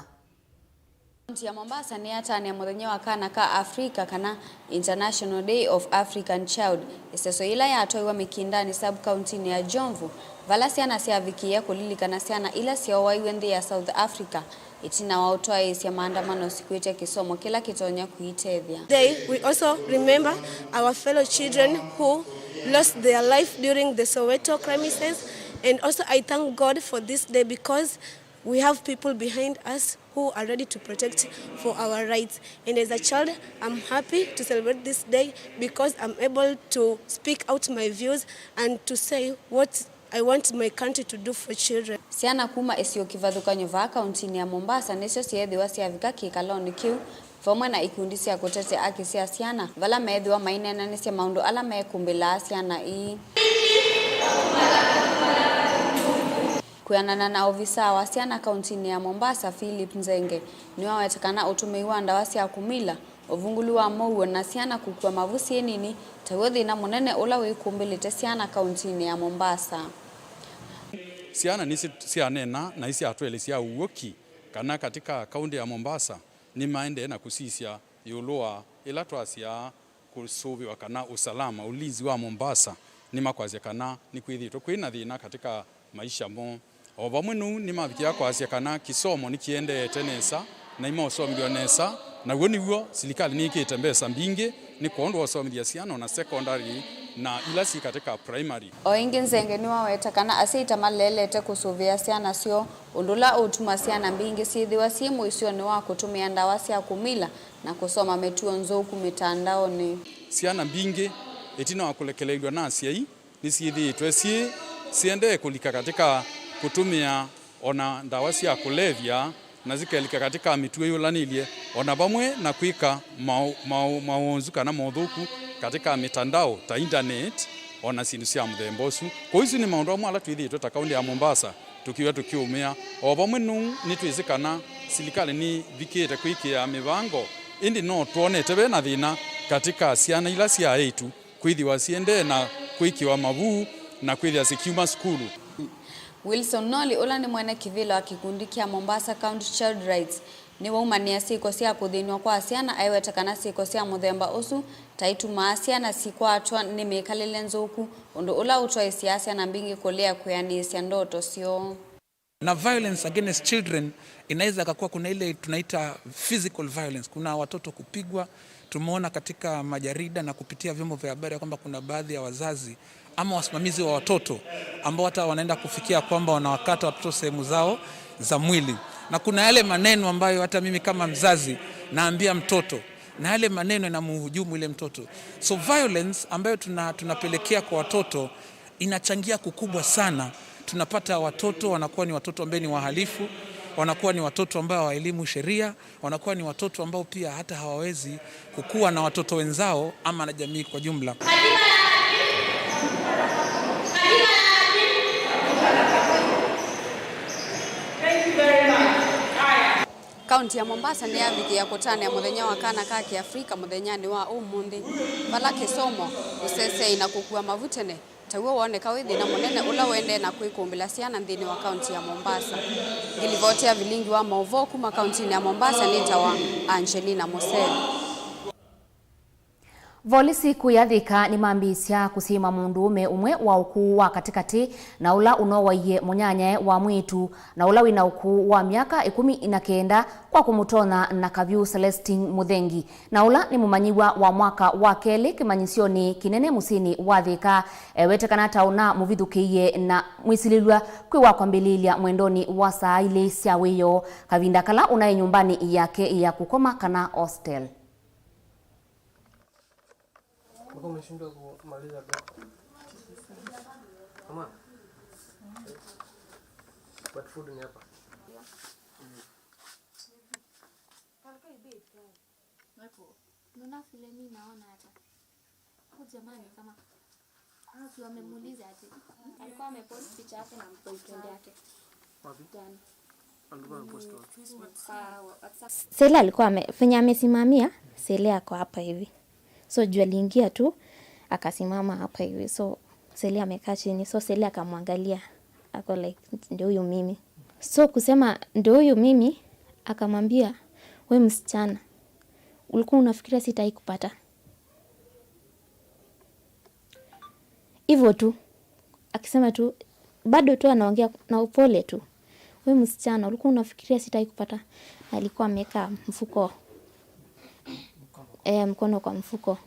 Kaunti ya Mombasa nĩyatanĩa mũthenya wa kana ka Africa, kana International Day of African Child, ĩseso yĩla yatwaiwe Mĩkindanĩ sub-kauntinĩ ya Jomvu, vala syana syavikĩie kũlilikana syana ila syaũaiwe nthĩ ya South Africa ĩtina wa ũtwaĩĩsya maandamano sikwĩtya kĩsomo kĩla kĩtonya kũitethya. Today, we also remember our fellow children who lost their life during the Soweto crisis, and also I thank God for this day because we have people behind us who are ready to protect for our rights. And as a child, I'm happy to celebrate this day because I'm able to speak out my views and to say what I want my country to do for children. Syana kuma isio kĩvathũkany'o vaa kauntinĩ ya Mombasa nĩsyo syeethĩwa syavika kĩkalonĩ kĩu, vamwe na ikundi sya kũtetea haki sya syana, vala meethĩwa maineenanĩsya maũndũ ala mekũmbĩlaa syana ii. Kwĩanana na ovisaa wa syana kauntinĩ ya Mombasa, Philip Nzenge, nĩwaweta kana ũtũmĩi wa ndawa sya kũmila Ũvungũlu wa mũuo na syana kũkua mavu syĩ nini taw'o thĩna mũnene ũla wĩkumbĩlĩte syana kauntinĩ ya Mombasa. Syana nĩsyaneena na isyatwelesya ũw'o ki kana katĩka kaunti ya Mombasa nĩmaendee na kũsisya ĩũlũ wa ĩla twasyaa kũsũvĩwa kana usalama, ulinzi wa Mombasa nĩmakwasya kana nĩkwĩthĩĩtwe kwĩ na thĩna katĩka maisha moo. O vamwe nũu nĩmavikĩa kwasya kana kĩsomo nĩkĩendeete nesa na nĩmaũsomethw'a nesa, na w'o nĩw'o silikalĩ nĩĩkĩĩte mbesa mbingĩ nĩ kwondũ wa ũsomethya syana ona secondary na ila syĩ katĩka primary. O ĩngĩ, Nzenge nĩwaweta kana asyai ta maleelete kũsũvĩa syana syoo, ũndũ ũla ũũtuma syana mbingĩ syĩthĩwa syĩ mũisyonĩ wa kũtũmĩa ndawa sya kũmila na kũsoma mĩtuo nzũku mĩtandaonĩ. Syana mbingĩ, ĩtina wa kũlekelelw'a na asyai, nĩsyĩthĩĩtwe syĩ siendee kũlika katĩka kũtũmĩa ona ndawa sya kũlevya, na sikelika katĩka mĩtuo yũlanĩlye, ona vamwe na kwĩka maũ-, maũ-, mawonzu kana mothũku katĩka mĩtandao ta intaneti, ona syĩndũ sya mũthemba ũsu. Kwoou isu nĩ maũndũ amwe ala twĩthĩĩtwe ta kaũntĩ ya Mombasa tũkĩw'a tũkĩũmĩa. O vamwe nũu nĩtwĩsĩ kana silikalĩ nĩvikĩte kwĩkĩa mĩvango, ĩndĩ no twonete ve na thĩna katĩka syana ila sya eĩtu kwĩthĩwa siendee na kwĩkĩwa mavu na kwĩthĩa sikiuma sukulu. Wilson Noli, ũla nĩ mwene kĩvĩla wa kĩkundi kya Mombasa County Child Rights, nĩwaumanĩa syĩko sya kũthĩnw'a kwa syana aiweta kana syĩko sya mũthemba ũsu ta itumaa syana sikwatwa nĩ mĩkalĩle nzũku, ũndũ ũla ũtwaĩsyaa syana mbingĩ kũlea kwĩanĩĩsya ndoto syoo. Na violence against children inaweza kakuwa, kuna ile tunaita physical violence, kuna watoto kupigwa. Tumeona katika majarida na kupitia vyombo vya habari ya kwamba kuna baadhi ya wazazi ama wasimamizi wa watoto ambao hata wanaenda kufikia kwamba wanawakata watoto sehemu zao za mwili, na kuna yale maneno ambayo hata mimi kama mzazi naambia mtoto, na yale maneno yanamhujumu ile mtoto. So violence ambayo tuna, tunapelekea kwa watoto inachangia kukubwa sana. Tunapata watoto wanakuwa ni watoto ambao ni wahalifu, wanakuwa ni watoto ambao hawaelimu sheria, wanakuwa ni watoto ambao pia hata hawawezi kukua na watoto wenzao ama na jamii kwa jumla. Kaunti ya Mombasa nĩyavikĩa kũtanĩa mũthenya wa kana ka Kĩafrika mũthenyanĩ wa ũmũnthĩ, vala kĩsomo, ũseseei na kũkua mavu tene taw'o woneka wĩ thĩna mũnene ũla ũendee na kwĩkũmbĩla syana nthĩnĩ wa kaunti ya Mombasa. Ngilivoti ya vilingi wa maũvoo kuma kauntinĩ ya Mombasa nĩtawa Angelina Musee. Volisi kũya Thika nĩmambĩĩsya kũsima mũndũũme ũmwe wa ũkũũ wa katĩkatĩ na ũla ũnowaie mũnyanyae wa mwĩĩtu na ũla wĩna ũkũũ wa myaka ĩkũmi na kenda kwa kũmũtonya na kavyũ Celestine Mũthengi, na ũla nĩ mũmanyĩw'a wa mwaka wa kelĩ kĩmanyĩsyonĩ kĩnene mũsyĩnĩ wa Thika, ewetekana ta ũna mũvithũkĩie na mwĩsilĩlw'a kwĩ wa kwambĩlĩĩlya mwendonĩ wa saa ilĩ sya wĩoo, kavinda kala ũnaĩ nyũmbanĩ yake ya kũkoma kana hostel. Mpaka umeshindwa kumaliza bro. Come on. But food ni hapa. Unaona vile mimi naona hata. Huyu jamaa ni kama watu wamemuuliza ati alikuwa amepost picha yake na boyfriend yake. Wapi? Jana. Alikuwa amepost wapi? Kwa WhatsApp. Sele alikuwa ame-, venye amesimamia, Sele ako hapa hivi. So juu aliingia tu, akasimama hapa hivi. So Sele amekaa chini. So Sele akamwangalia. Ako like, "Ndio huyu mimi." So kusema, "Ndio huyu mimi," akamwambia, "We msichana, ulikuwa unafikiria sitawahi kupata?" Hivyo tu. Akisema tu, bado tu anaongea na upole tu. "We msichana, ulikuwa unafikiria sitawahi kupata?" Na alikuwa ameweka mfuko, eh, mkono kwa mfuko.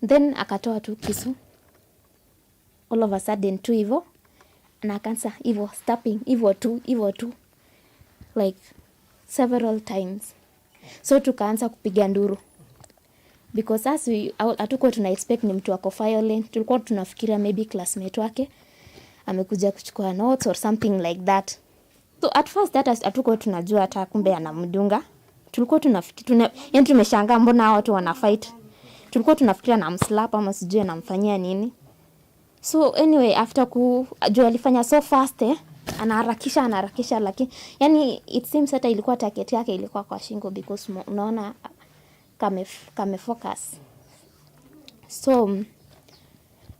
Then akatoa tu kisu. All of a sudden tu hivyo, na akaanza hivyo, stabbing, hivyo tu, hivyo tu. Like, several times. So tukaanza kupiga nduru. Because as we, hatukuwa tuna expect ni mtu ako violent. Tulikuwa tunafikiria maybe classmate wake amekuja kuchukua notes or something like that. So at first hata hatukuwa tunajua hata kumbe anamdunga. Tulikuwa tunafikiri, tuna, yani tumeshangaa mbona hawa watu wana fight. Tulikuwa tunafikiria anamslap ama sijui anamfanyia nini. So anyway, after ku-, juu alifanya so fast, eh, anaharakisha, anaharakisha, lakini, yani, it seems hata ilikuwa target yake ilikuwa kwa shingo because mo-, unaona, kame, kame focus. So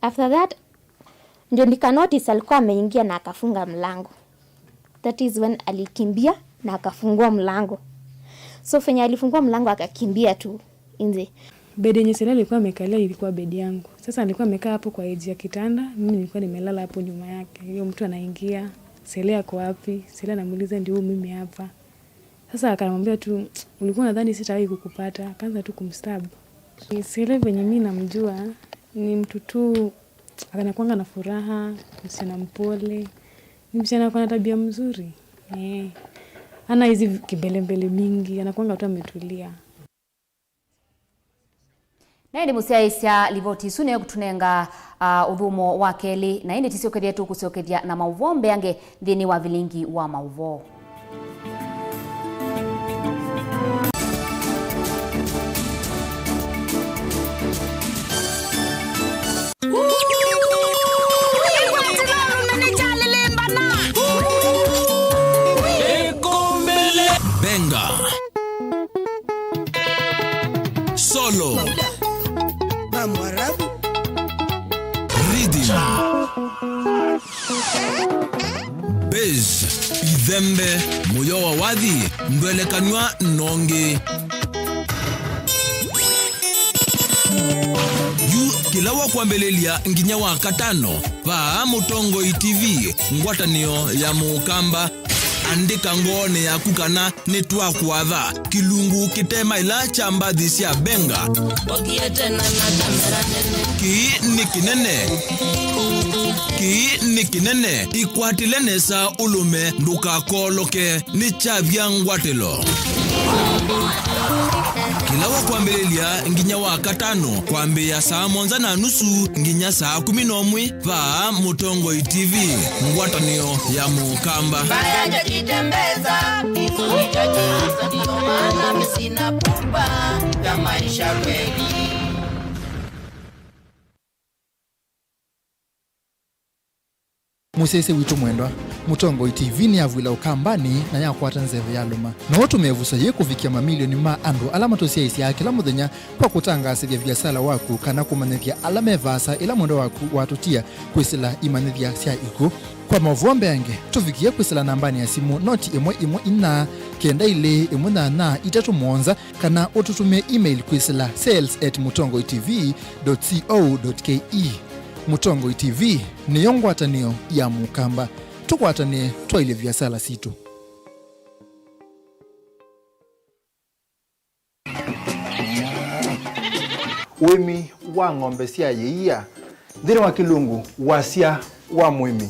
after that, ndio nika notice alikuwa ameingia na akafunga mlango. That is when alikimbia na akafungua mlango. So venye alifungua mlango akakimbia tu nje. Bed yenye Sele alikuwa amekalia ilikuwa bed yangu. Sasa alikuwa amekaa hapo kwa edge ya kitanda, mimi nilikuwa nimelala hapo nyuma yake. Hiyo mtu anaingia, "Sele ako wapi?" Sele anamuuliza, "Ndio mimi hapa." Sasa akanamwambia tu, "Ulikuwa unadhani sitawahi kukupata?" Akaanza tu kumstab. Sele venye mi namjua, ni mtu tu anakuanga na furaha, msichana mpole, ni msichana ako na tabia mzuri. Eh. Hana hizi kimbelembele mingi, anakuanga tu ametulia. Na ĩndĩ mũsyaĩĩsya livoti isu nĩyo kũtũnenga, ah, ũthũmũo wa kelĩ. Na ĩndĩ tĩsyokethya tũkũsyokethya na maũvoo mbeange nthĩnĩ wa vilingi wa maũvoo. Benga. Solo. Rhythm. Bass, ithembe, mũyo wa wathi, ndwelekanw'a nongi. Yu kĩla wa kwambĩlĩlya nginya wa katano, vaa Mũtongoi T V, ngwatanĩo ya Mũkamba. Andĩka ngoonĩ yaku kana nĩtwakwatha kĩlungu kĩtemaĩla kya mbathi sya Benga. Ũthiĩte na na kamera nene. Kĩĩ nĩ kĩnene. Kĩĩ nĩ kĩnene. Ĩkwatĩle nesa ũlũme, ndũkakoloke. Nĩ kyavya ngwatĩlo. Kĩla wa kwambĩlĩlya nginya wa katano, kwambĩĩa saa mũonza na nusu nginya saa kũmi na ũmwe, vaa Mũtongoi T V, ngwatanĩo ya Mũkamba. Mbaya hajajitembeza, hizo hicho kiasi, ndio maana mimi sina pupa ya maisha kweli. Mũsyaĩĩsya witũ mwendwa, Mũtongoi T V nĩyavw'ĩla Ũkambanĩ na yakwata nzeve ya lũma. No ũtũme ĩvuso yĩĩ kũvikĩa mamilioni ma andũ ala matũsyaĩĩsyaa kĩla mũthenya kwa kũtangaasĩthya viasala waku kana kũmanyĩthya ala me vaasa ĩla mwendwa waku watũtia kwĩsĩla imanyĩthya sya ikw'ũ. Kwa maũvoo mbeange, tũvikĩe kwĩsĩla nambanĩ ya simũ noti ĩmwe ĩmwe inya, kenda ilĩ ĩmwe nyanya itatũ mũonza, kana ũtũtũmĩe email kwĩsĩla sales at mũtongoi T V dot co dot K E. Mũtongoi T V nĩyo ngwatanĩo ya Mũkamba. Tũkwatanĩe twaĩlye viasala sitũ. Ũĩmi wa ng'ombe sya yĩia nthĩnĩ wa kĩlungu, wasya wa mũĩmi.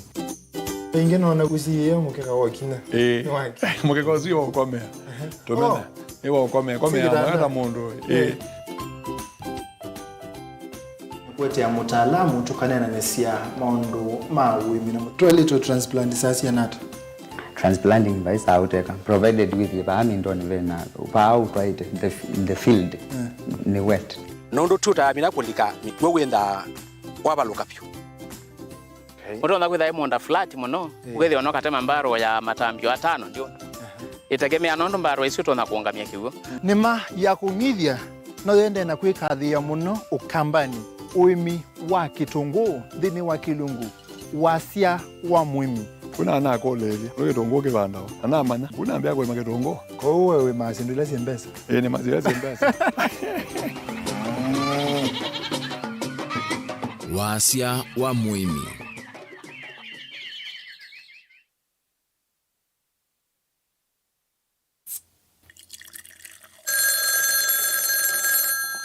Ĩngĩ noona ũsiĩĩe mũkeka wa ũkinya. Ĩĩ. Nĩ wake. Mũkeka ũsu nĩ wa ũkomea. Tũmena. Oh. Nĩ wa ũkomea. Komea. Sĩ kĩtanda. Wenda mũndũ. Ĩĩ. Ĩĩ. Kũetea mũtaalamu tũkaneenanĩsya maũndũ ma ũĩmi na mũtwaĩlĩtwe transplant saa siana ata? Transplanting vai saa ũteka, provided wĩthĩe vaa mĩndonĩ vena vaa ũtwaĩte the, the field. Eh. Nĩ wet. Nũndũ tũtaamina kũlika mĩkw'ũ wĩnthaa wavalũka vyũ. Okay. Ũtonya kwĩtha ĩ mũũnda flat mũno, eh, ũkethĩa ona ũkatema mbarũ ya matambyo atano ndio. Aha. Ĩtegemea nũndũ mbarũ ĩsu ũtonya kũũngamya kĩw'ũ. Nĩma ya kũng'ithya no yendee na kwĩkathĩĩa mũno Ũkambanĩ, ũĩmi wa kĩtũngũũ nthĩnĩ wa kĩlungu, wasya wa mũĩmi. Kuna anakũlĩĩlye, nĩ kĩtũngũũ kĩvandawa? Na namanya, kuna ambĩa kũĩma kĩtũngũũ. Kwoou we wĩmaa syĩndũ ila syĩ mbesa? Ĩĩ, nĩmaa syĩndũ ila syĩ mbesa. Wasya wa mũĩmi.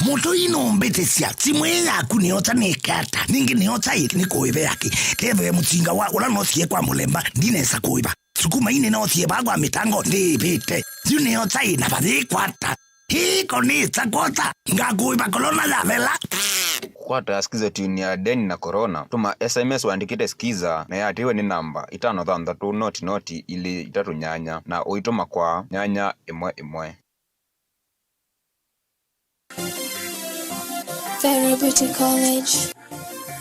Mũtũi nũmbĩtĩsya, simũ ĩĩ yaku nĩyosa nĩke ata? Ningĩ nĩyosa ĩ nĩ kũĩvĩa kĩ? Kethĩwe mũsinga wa ũla noosie kwa mũlemba ndinesa kũĩva. Sukuma ii nĩnoosie vaa kwa mĩtango ndĩĩvĩte. Yu nĩyosa ĩ na vayĩkwa ata? Ĩĩ ko nĩsa kwosa, ngakũĩva kolona yavela. Kũkwata Skiza tune ya Deni na Corona, tũma S M S ũandĩkĩte Skiza na yatĩĩwe nĩ namba itano thanthatũ noti noti ilĩ itatũ nyanya na ũitũma kwa nyanya ĩmwe ĩmwe. Vera Beauty College.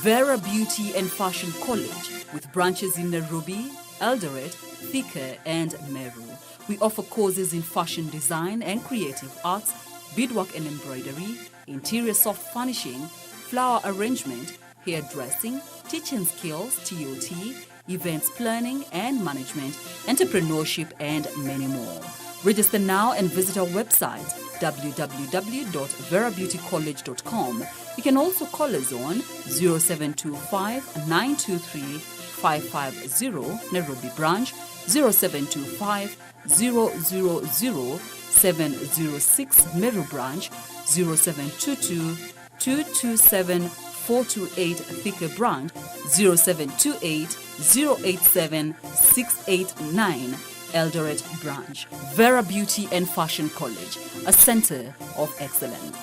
Vera Beauty and Fashion College, with branches in Nairobi, Eldoret, Thika, and Meru. We offer courses in fashion design and creative arts, beadwork and embroidery, interior soft furnishing, flower arrangement, hairdressing, teaching skills, T O T, events planning and management, entrepreneurship, and many more. Register now and visit our website, w w w dot vera beauty college dot com. You can also call us on zero seven two five, nine two three, five five zero, Nairobi branch, zero seven two five, zero zero zero, seven zero six, Meru branch, zero seven two two, two two seven, four two eight, Thika branch, zero seven two eight, zero eight seven, six eight nine, Eldoret branch. Vera Beauty and Fashion College, a center of excellence.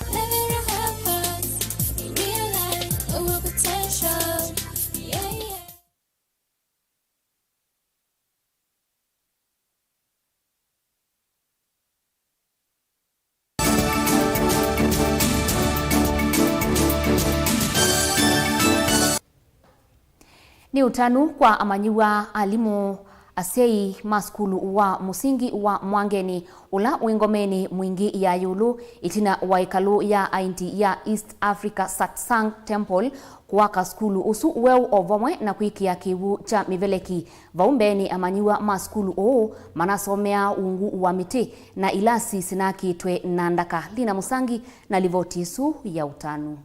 Nĩ ũtanu kwa amanyĩw'a, alimũ, asyai ma sukulu wa mũsingi wa Mwangeni, ũla wĩ ngomenĩ Mwingi ya ĩũlũ, ĩtina wa ĩkalũ ya Aindi ya East Africa Satsang Temple, kũaka sukulu ũsu weũ o vamwe na kwĩkĩa kĩw'ũ kya mĩveleki. Vau mbeenĩ, amanyĩw'a ma sukulu ũũ manasomeaa ungu wa mĩtĩ na ilasi sinakĩtwe na ndaka. Lina Mũsangi na livoti ĩsu ya ũtanu.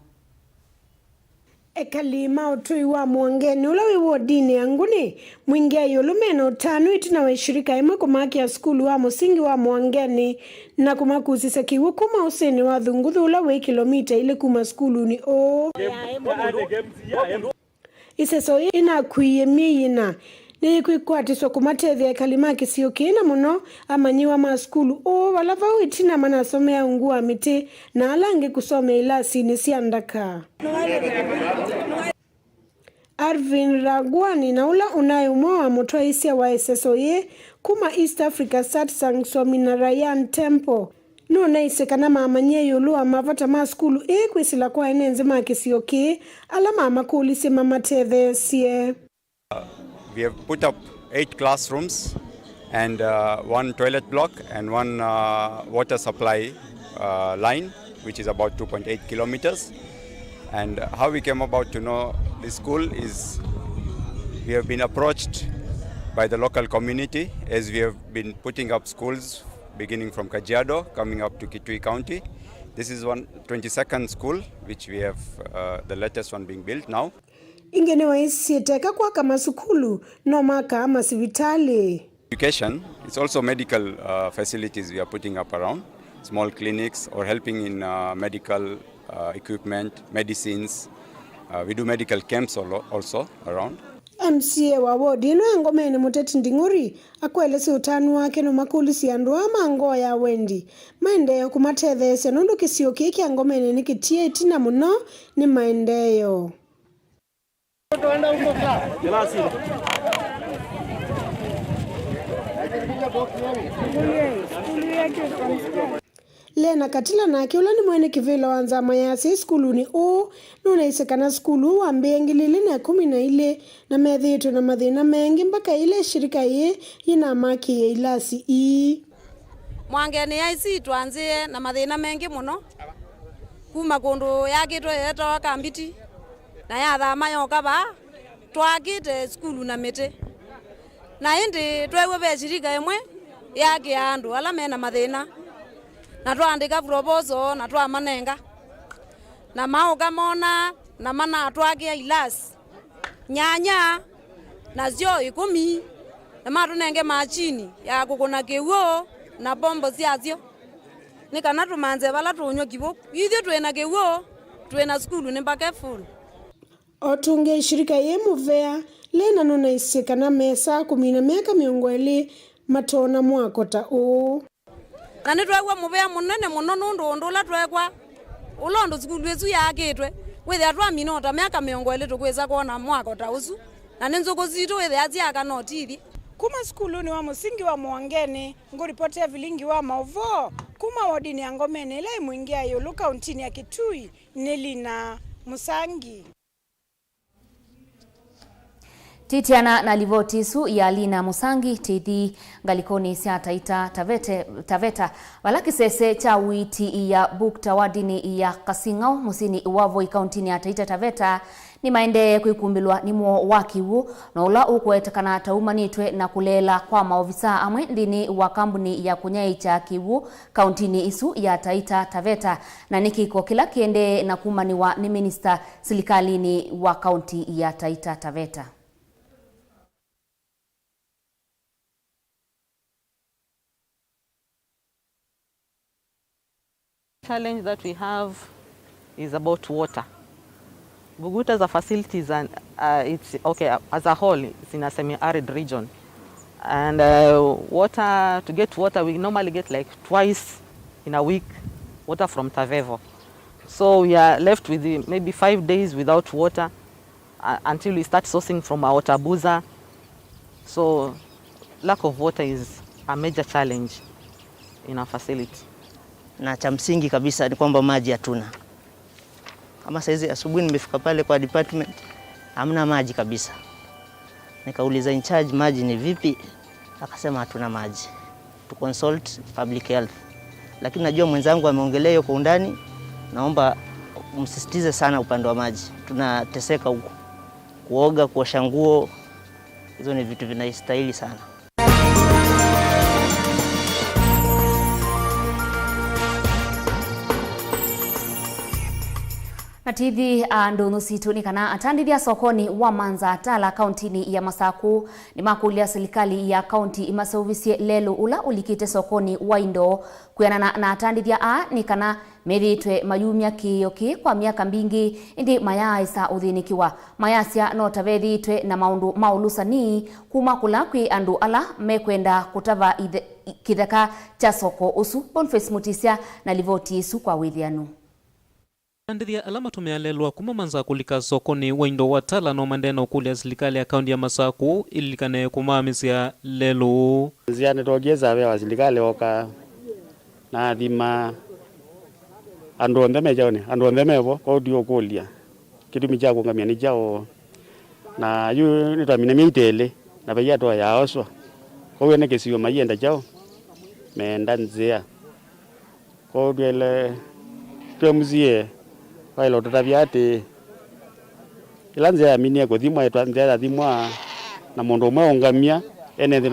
Ekali ma ũtũi wa Mwangeni, ũla wĩ wodinĩ ya Nguni, Mwingi ya ĩũlũ, mena ũtanu ĩtina wa ĩshirika ĩmwe kũmakĩa sukulu wa mũsingi wa Mwangeni na kũmakusĩsya kĩw'ũ kuma ũsĩnĩ wa Thunguthu, ũla wĩ kĩlomita ilĩ kuma sukulunĩ ũũ. Ĩseso yĩĩ ĩnakuie myei ĩna. Nĩyĩkwĩkwatĩswa kũmatethya ekali ma kĩsio kĩĩ, na mũno amanyĩw'a ma sukulu ũũ, vala vau ĩtina manasomea ungu wa mĩtĩ, na ala angĩ kũsomea ilasinĩ sya ndaka. Arvin Ragwani, na ũla ũnaĩ ũmwe wa mũtwaĩĩsya wa ĩseso yĩĩ kuma East Africa Satsang Swaminarayan Temple, nũnaisye kana mamanyie ĩũlũ wa mavata ma sukulu ĩĩ kwĩsĩla kwa ene nthĩ ma kĩsio kĩĩ, ala mamakũlĩsye mamatetheesye. We have put up eight classrooms and, uh, one toilet block and one, uh, water supply, uh, line, which is about two point eight kilometers. And how we came about to know this school is we have been approached by the local community as we have been putting up schools beginning from Kajiado, coming up to Kitui County. This is one twenty-second school which we have, uh, the latest one being built now. Ĩngĩ nĩwaisye teka kwaka masukulu, no makaa masivitalĩ. Education, it's also medical, uh, facilities we are putting up around, small clinics or helping in, uh, medical, uh, equipment, medicines. Uh, we do medical camps al-, also around. M C A wa wodi ĩno ya Ngomeni, Mũteti Nding'uri, akwaelesya ũtanu wake nũmakũlĩsye andũ aa ma ngoo ya wendi maendee kũmatetheesya, nũndũ kĩsio kĩĩ kya Ngomeni nĩkĩtie ĩtina mũno nĩ maendeeo. Lena Katila nake, ũla nĩ mwene kĩvĩla wa nzama ya asyai sukulunĩ ũũ, nũnaisye kana sukulu ũũ wambĩĩe ngili ilĩ na ĩkũmi na ilĩ, na methĩĩtwe na mathĩna maingĩ mbaka ĩla ĩshirika yĩĩ yĩnamakĩie ilasi ii. Mwangeni I C twanzĩe na mathĩna maingĩ mũno, kuma kũndũ yakĩtwe yeetawa Kambiti, na yathama yoka vaa, twaakĩte sukulu na mĩtĩ. Na ĩndĩ tweew'a ve shirika ĩmwe yaakĩa andũ ala me na mathĩna, na twaandĩka proposal na twamanenga, na maũka mona na manatwakĩa ilasi nyanya, nasyo ĩkũmi, na matũnenge machini ya kũkũna kĩw'ũ na pombo syasyo, nĩ kana tũmanze vala tũũnyw'a kĩw'ũ. Ithyĩ twĩ na kĩw'ũ, twĩ na sukulu nĩ mbake full. O tũngĩ ĩshirika yĩ mũvea, Lena nũnaisye kana mesaa kũmina myaka mĩongo ĩlĩ matoona mwako ta ũũ. Na nĩtweew'a mũvea mũnene mũno nũndũ ũndũ ũla tweekwa, ũla ũndũ sukulu ĩsu yaakĩtwe, wĩthĩa twamina o ta myaka mĩongo ĩlĩ tũkwĩsa kwona mwako ta ũsu, na nĩ nzũkũ sitũ wĩthĩa syaaka no ti ithi. Kuma sukulunĩ wa mũsingi wa Mwangeni, ngũripotĩa vilingi wa maũvoo kuma wodinĩ ya Ngomeni ĩla ĩ Mwingi ya ĩũlũ kauntinĩ ya Kitui, nĩ Lina Mũsangi. Titiana na livoti ĩsu ya Lina Musangi, tĩthi ngalĩkonĩ sya Taita Tavete, Taveta, vala kĩsese kya ũiiti ya Bukta wadinĩ ya Kasing'au mũsyĩnĩ wa Voi kauntinĩ ya Taita Taveta nĩmaendee kwĩkumbĩlwa nĩ mũo wa kĩw'ũ, na ũla ũkũetekana ta umanĩtwe na kũleela kwa maovisaa amwe nthĩnĩ wa kambuni ya kũnyaĩĩkya kĩw'ũ kauntinĩ ĩsu ya Taita Taveta, na nĩ kĩko kĩla kĩendee na kumanĩwa nĩ minista silikalĩnĩ wa kaunti ya Taita Taveta. Challenge that we have is about water. Buguta as a facility is an, uh, it's okay, uh, as a whole, it's in a semi-arid region. And uh, water, to get water, we normally get like twice in a week water from Tavevo. So we are left with the, maybe five days without water, uh, until we start sourcing from our water boozer. So lack of water is a major challenge in our facility. Na cha msingi kabisa ni kwamba maji hatuna. Kama saizi asubuhi nimefika pale kwa department, hamna maji kabisa. Nikauliza in charge, "Maji ni vipi?" Akasema, "Hatuna maji." To consult public health. Lakini najua mwenzangu ameongelea hiyo kwa undani, naomba msisitize sana upande wa maji. Tunateseka huku. Kuoga, kuosha nguo, hizo ni vitu vinastahili sana. Na tĩthi a ndũnyũ sitũ nĩ kana atandĩthya sokonĩ wa Manza Tala kauntinĩ ya Masaku nĩmakũlya silikalĩ ya kaunti ĩmaseũvĩsye lelũ ũla ũlikĩte sokonĩ wa indo. Kwĩanana na atandĩthya aa nĩ kana methĩĩtwe mayumya kĩĩo kĩĩ kwa myaka mbingĩ, ĩndĩ mayaaĩsa ũthĩnĩkĩwa. Mayasya no ta vethĩĩtwe na maũndũ ma ũlũsani kuma kũla kwĩ andũ ala mekwenda kũtava ithe-, kĩtheka kya soko ũsu. Boniface Mutisya na livoti ĩsu kwa wĩthĩanu. Atandĩthya ala matũmĩaa lelũ wa kuma Manza kũlika sokonĩ wa indo wa Tala no mandee na ũkũlya silikalĩ ya kaunti ya Masaku ĩlilikane kũmaamĩsya lelũ. Nzĩa nĩtwokie survey wa silikalĩ oka na athima andũ onthe me kyaũnĩ, andũ onthe mevo, kwoou ndiũkũlya kĩtumi kya kũngamya nĩ kyaũ. Na yu nĩtwamina myei ta ĩlĩ, na vai atoa yaoswa. Kwoou ene kĩsio maienda kyaũ? Meenda nzĩa. Kwoou twaĩle, twĩ M C A, waĩle ũtũtavya atĩĩ, ĩla nzĩa yaminie kũthimwa, ĩtwa nzĩa yathimwa na mũndũ ũmwe ũngamya, ene nthĩ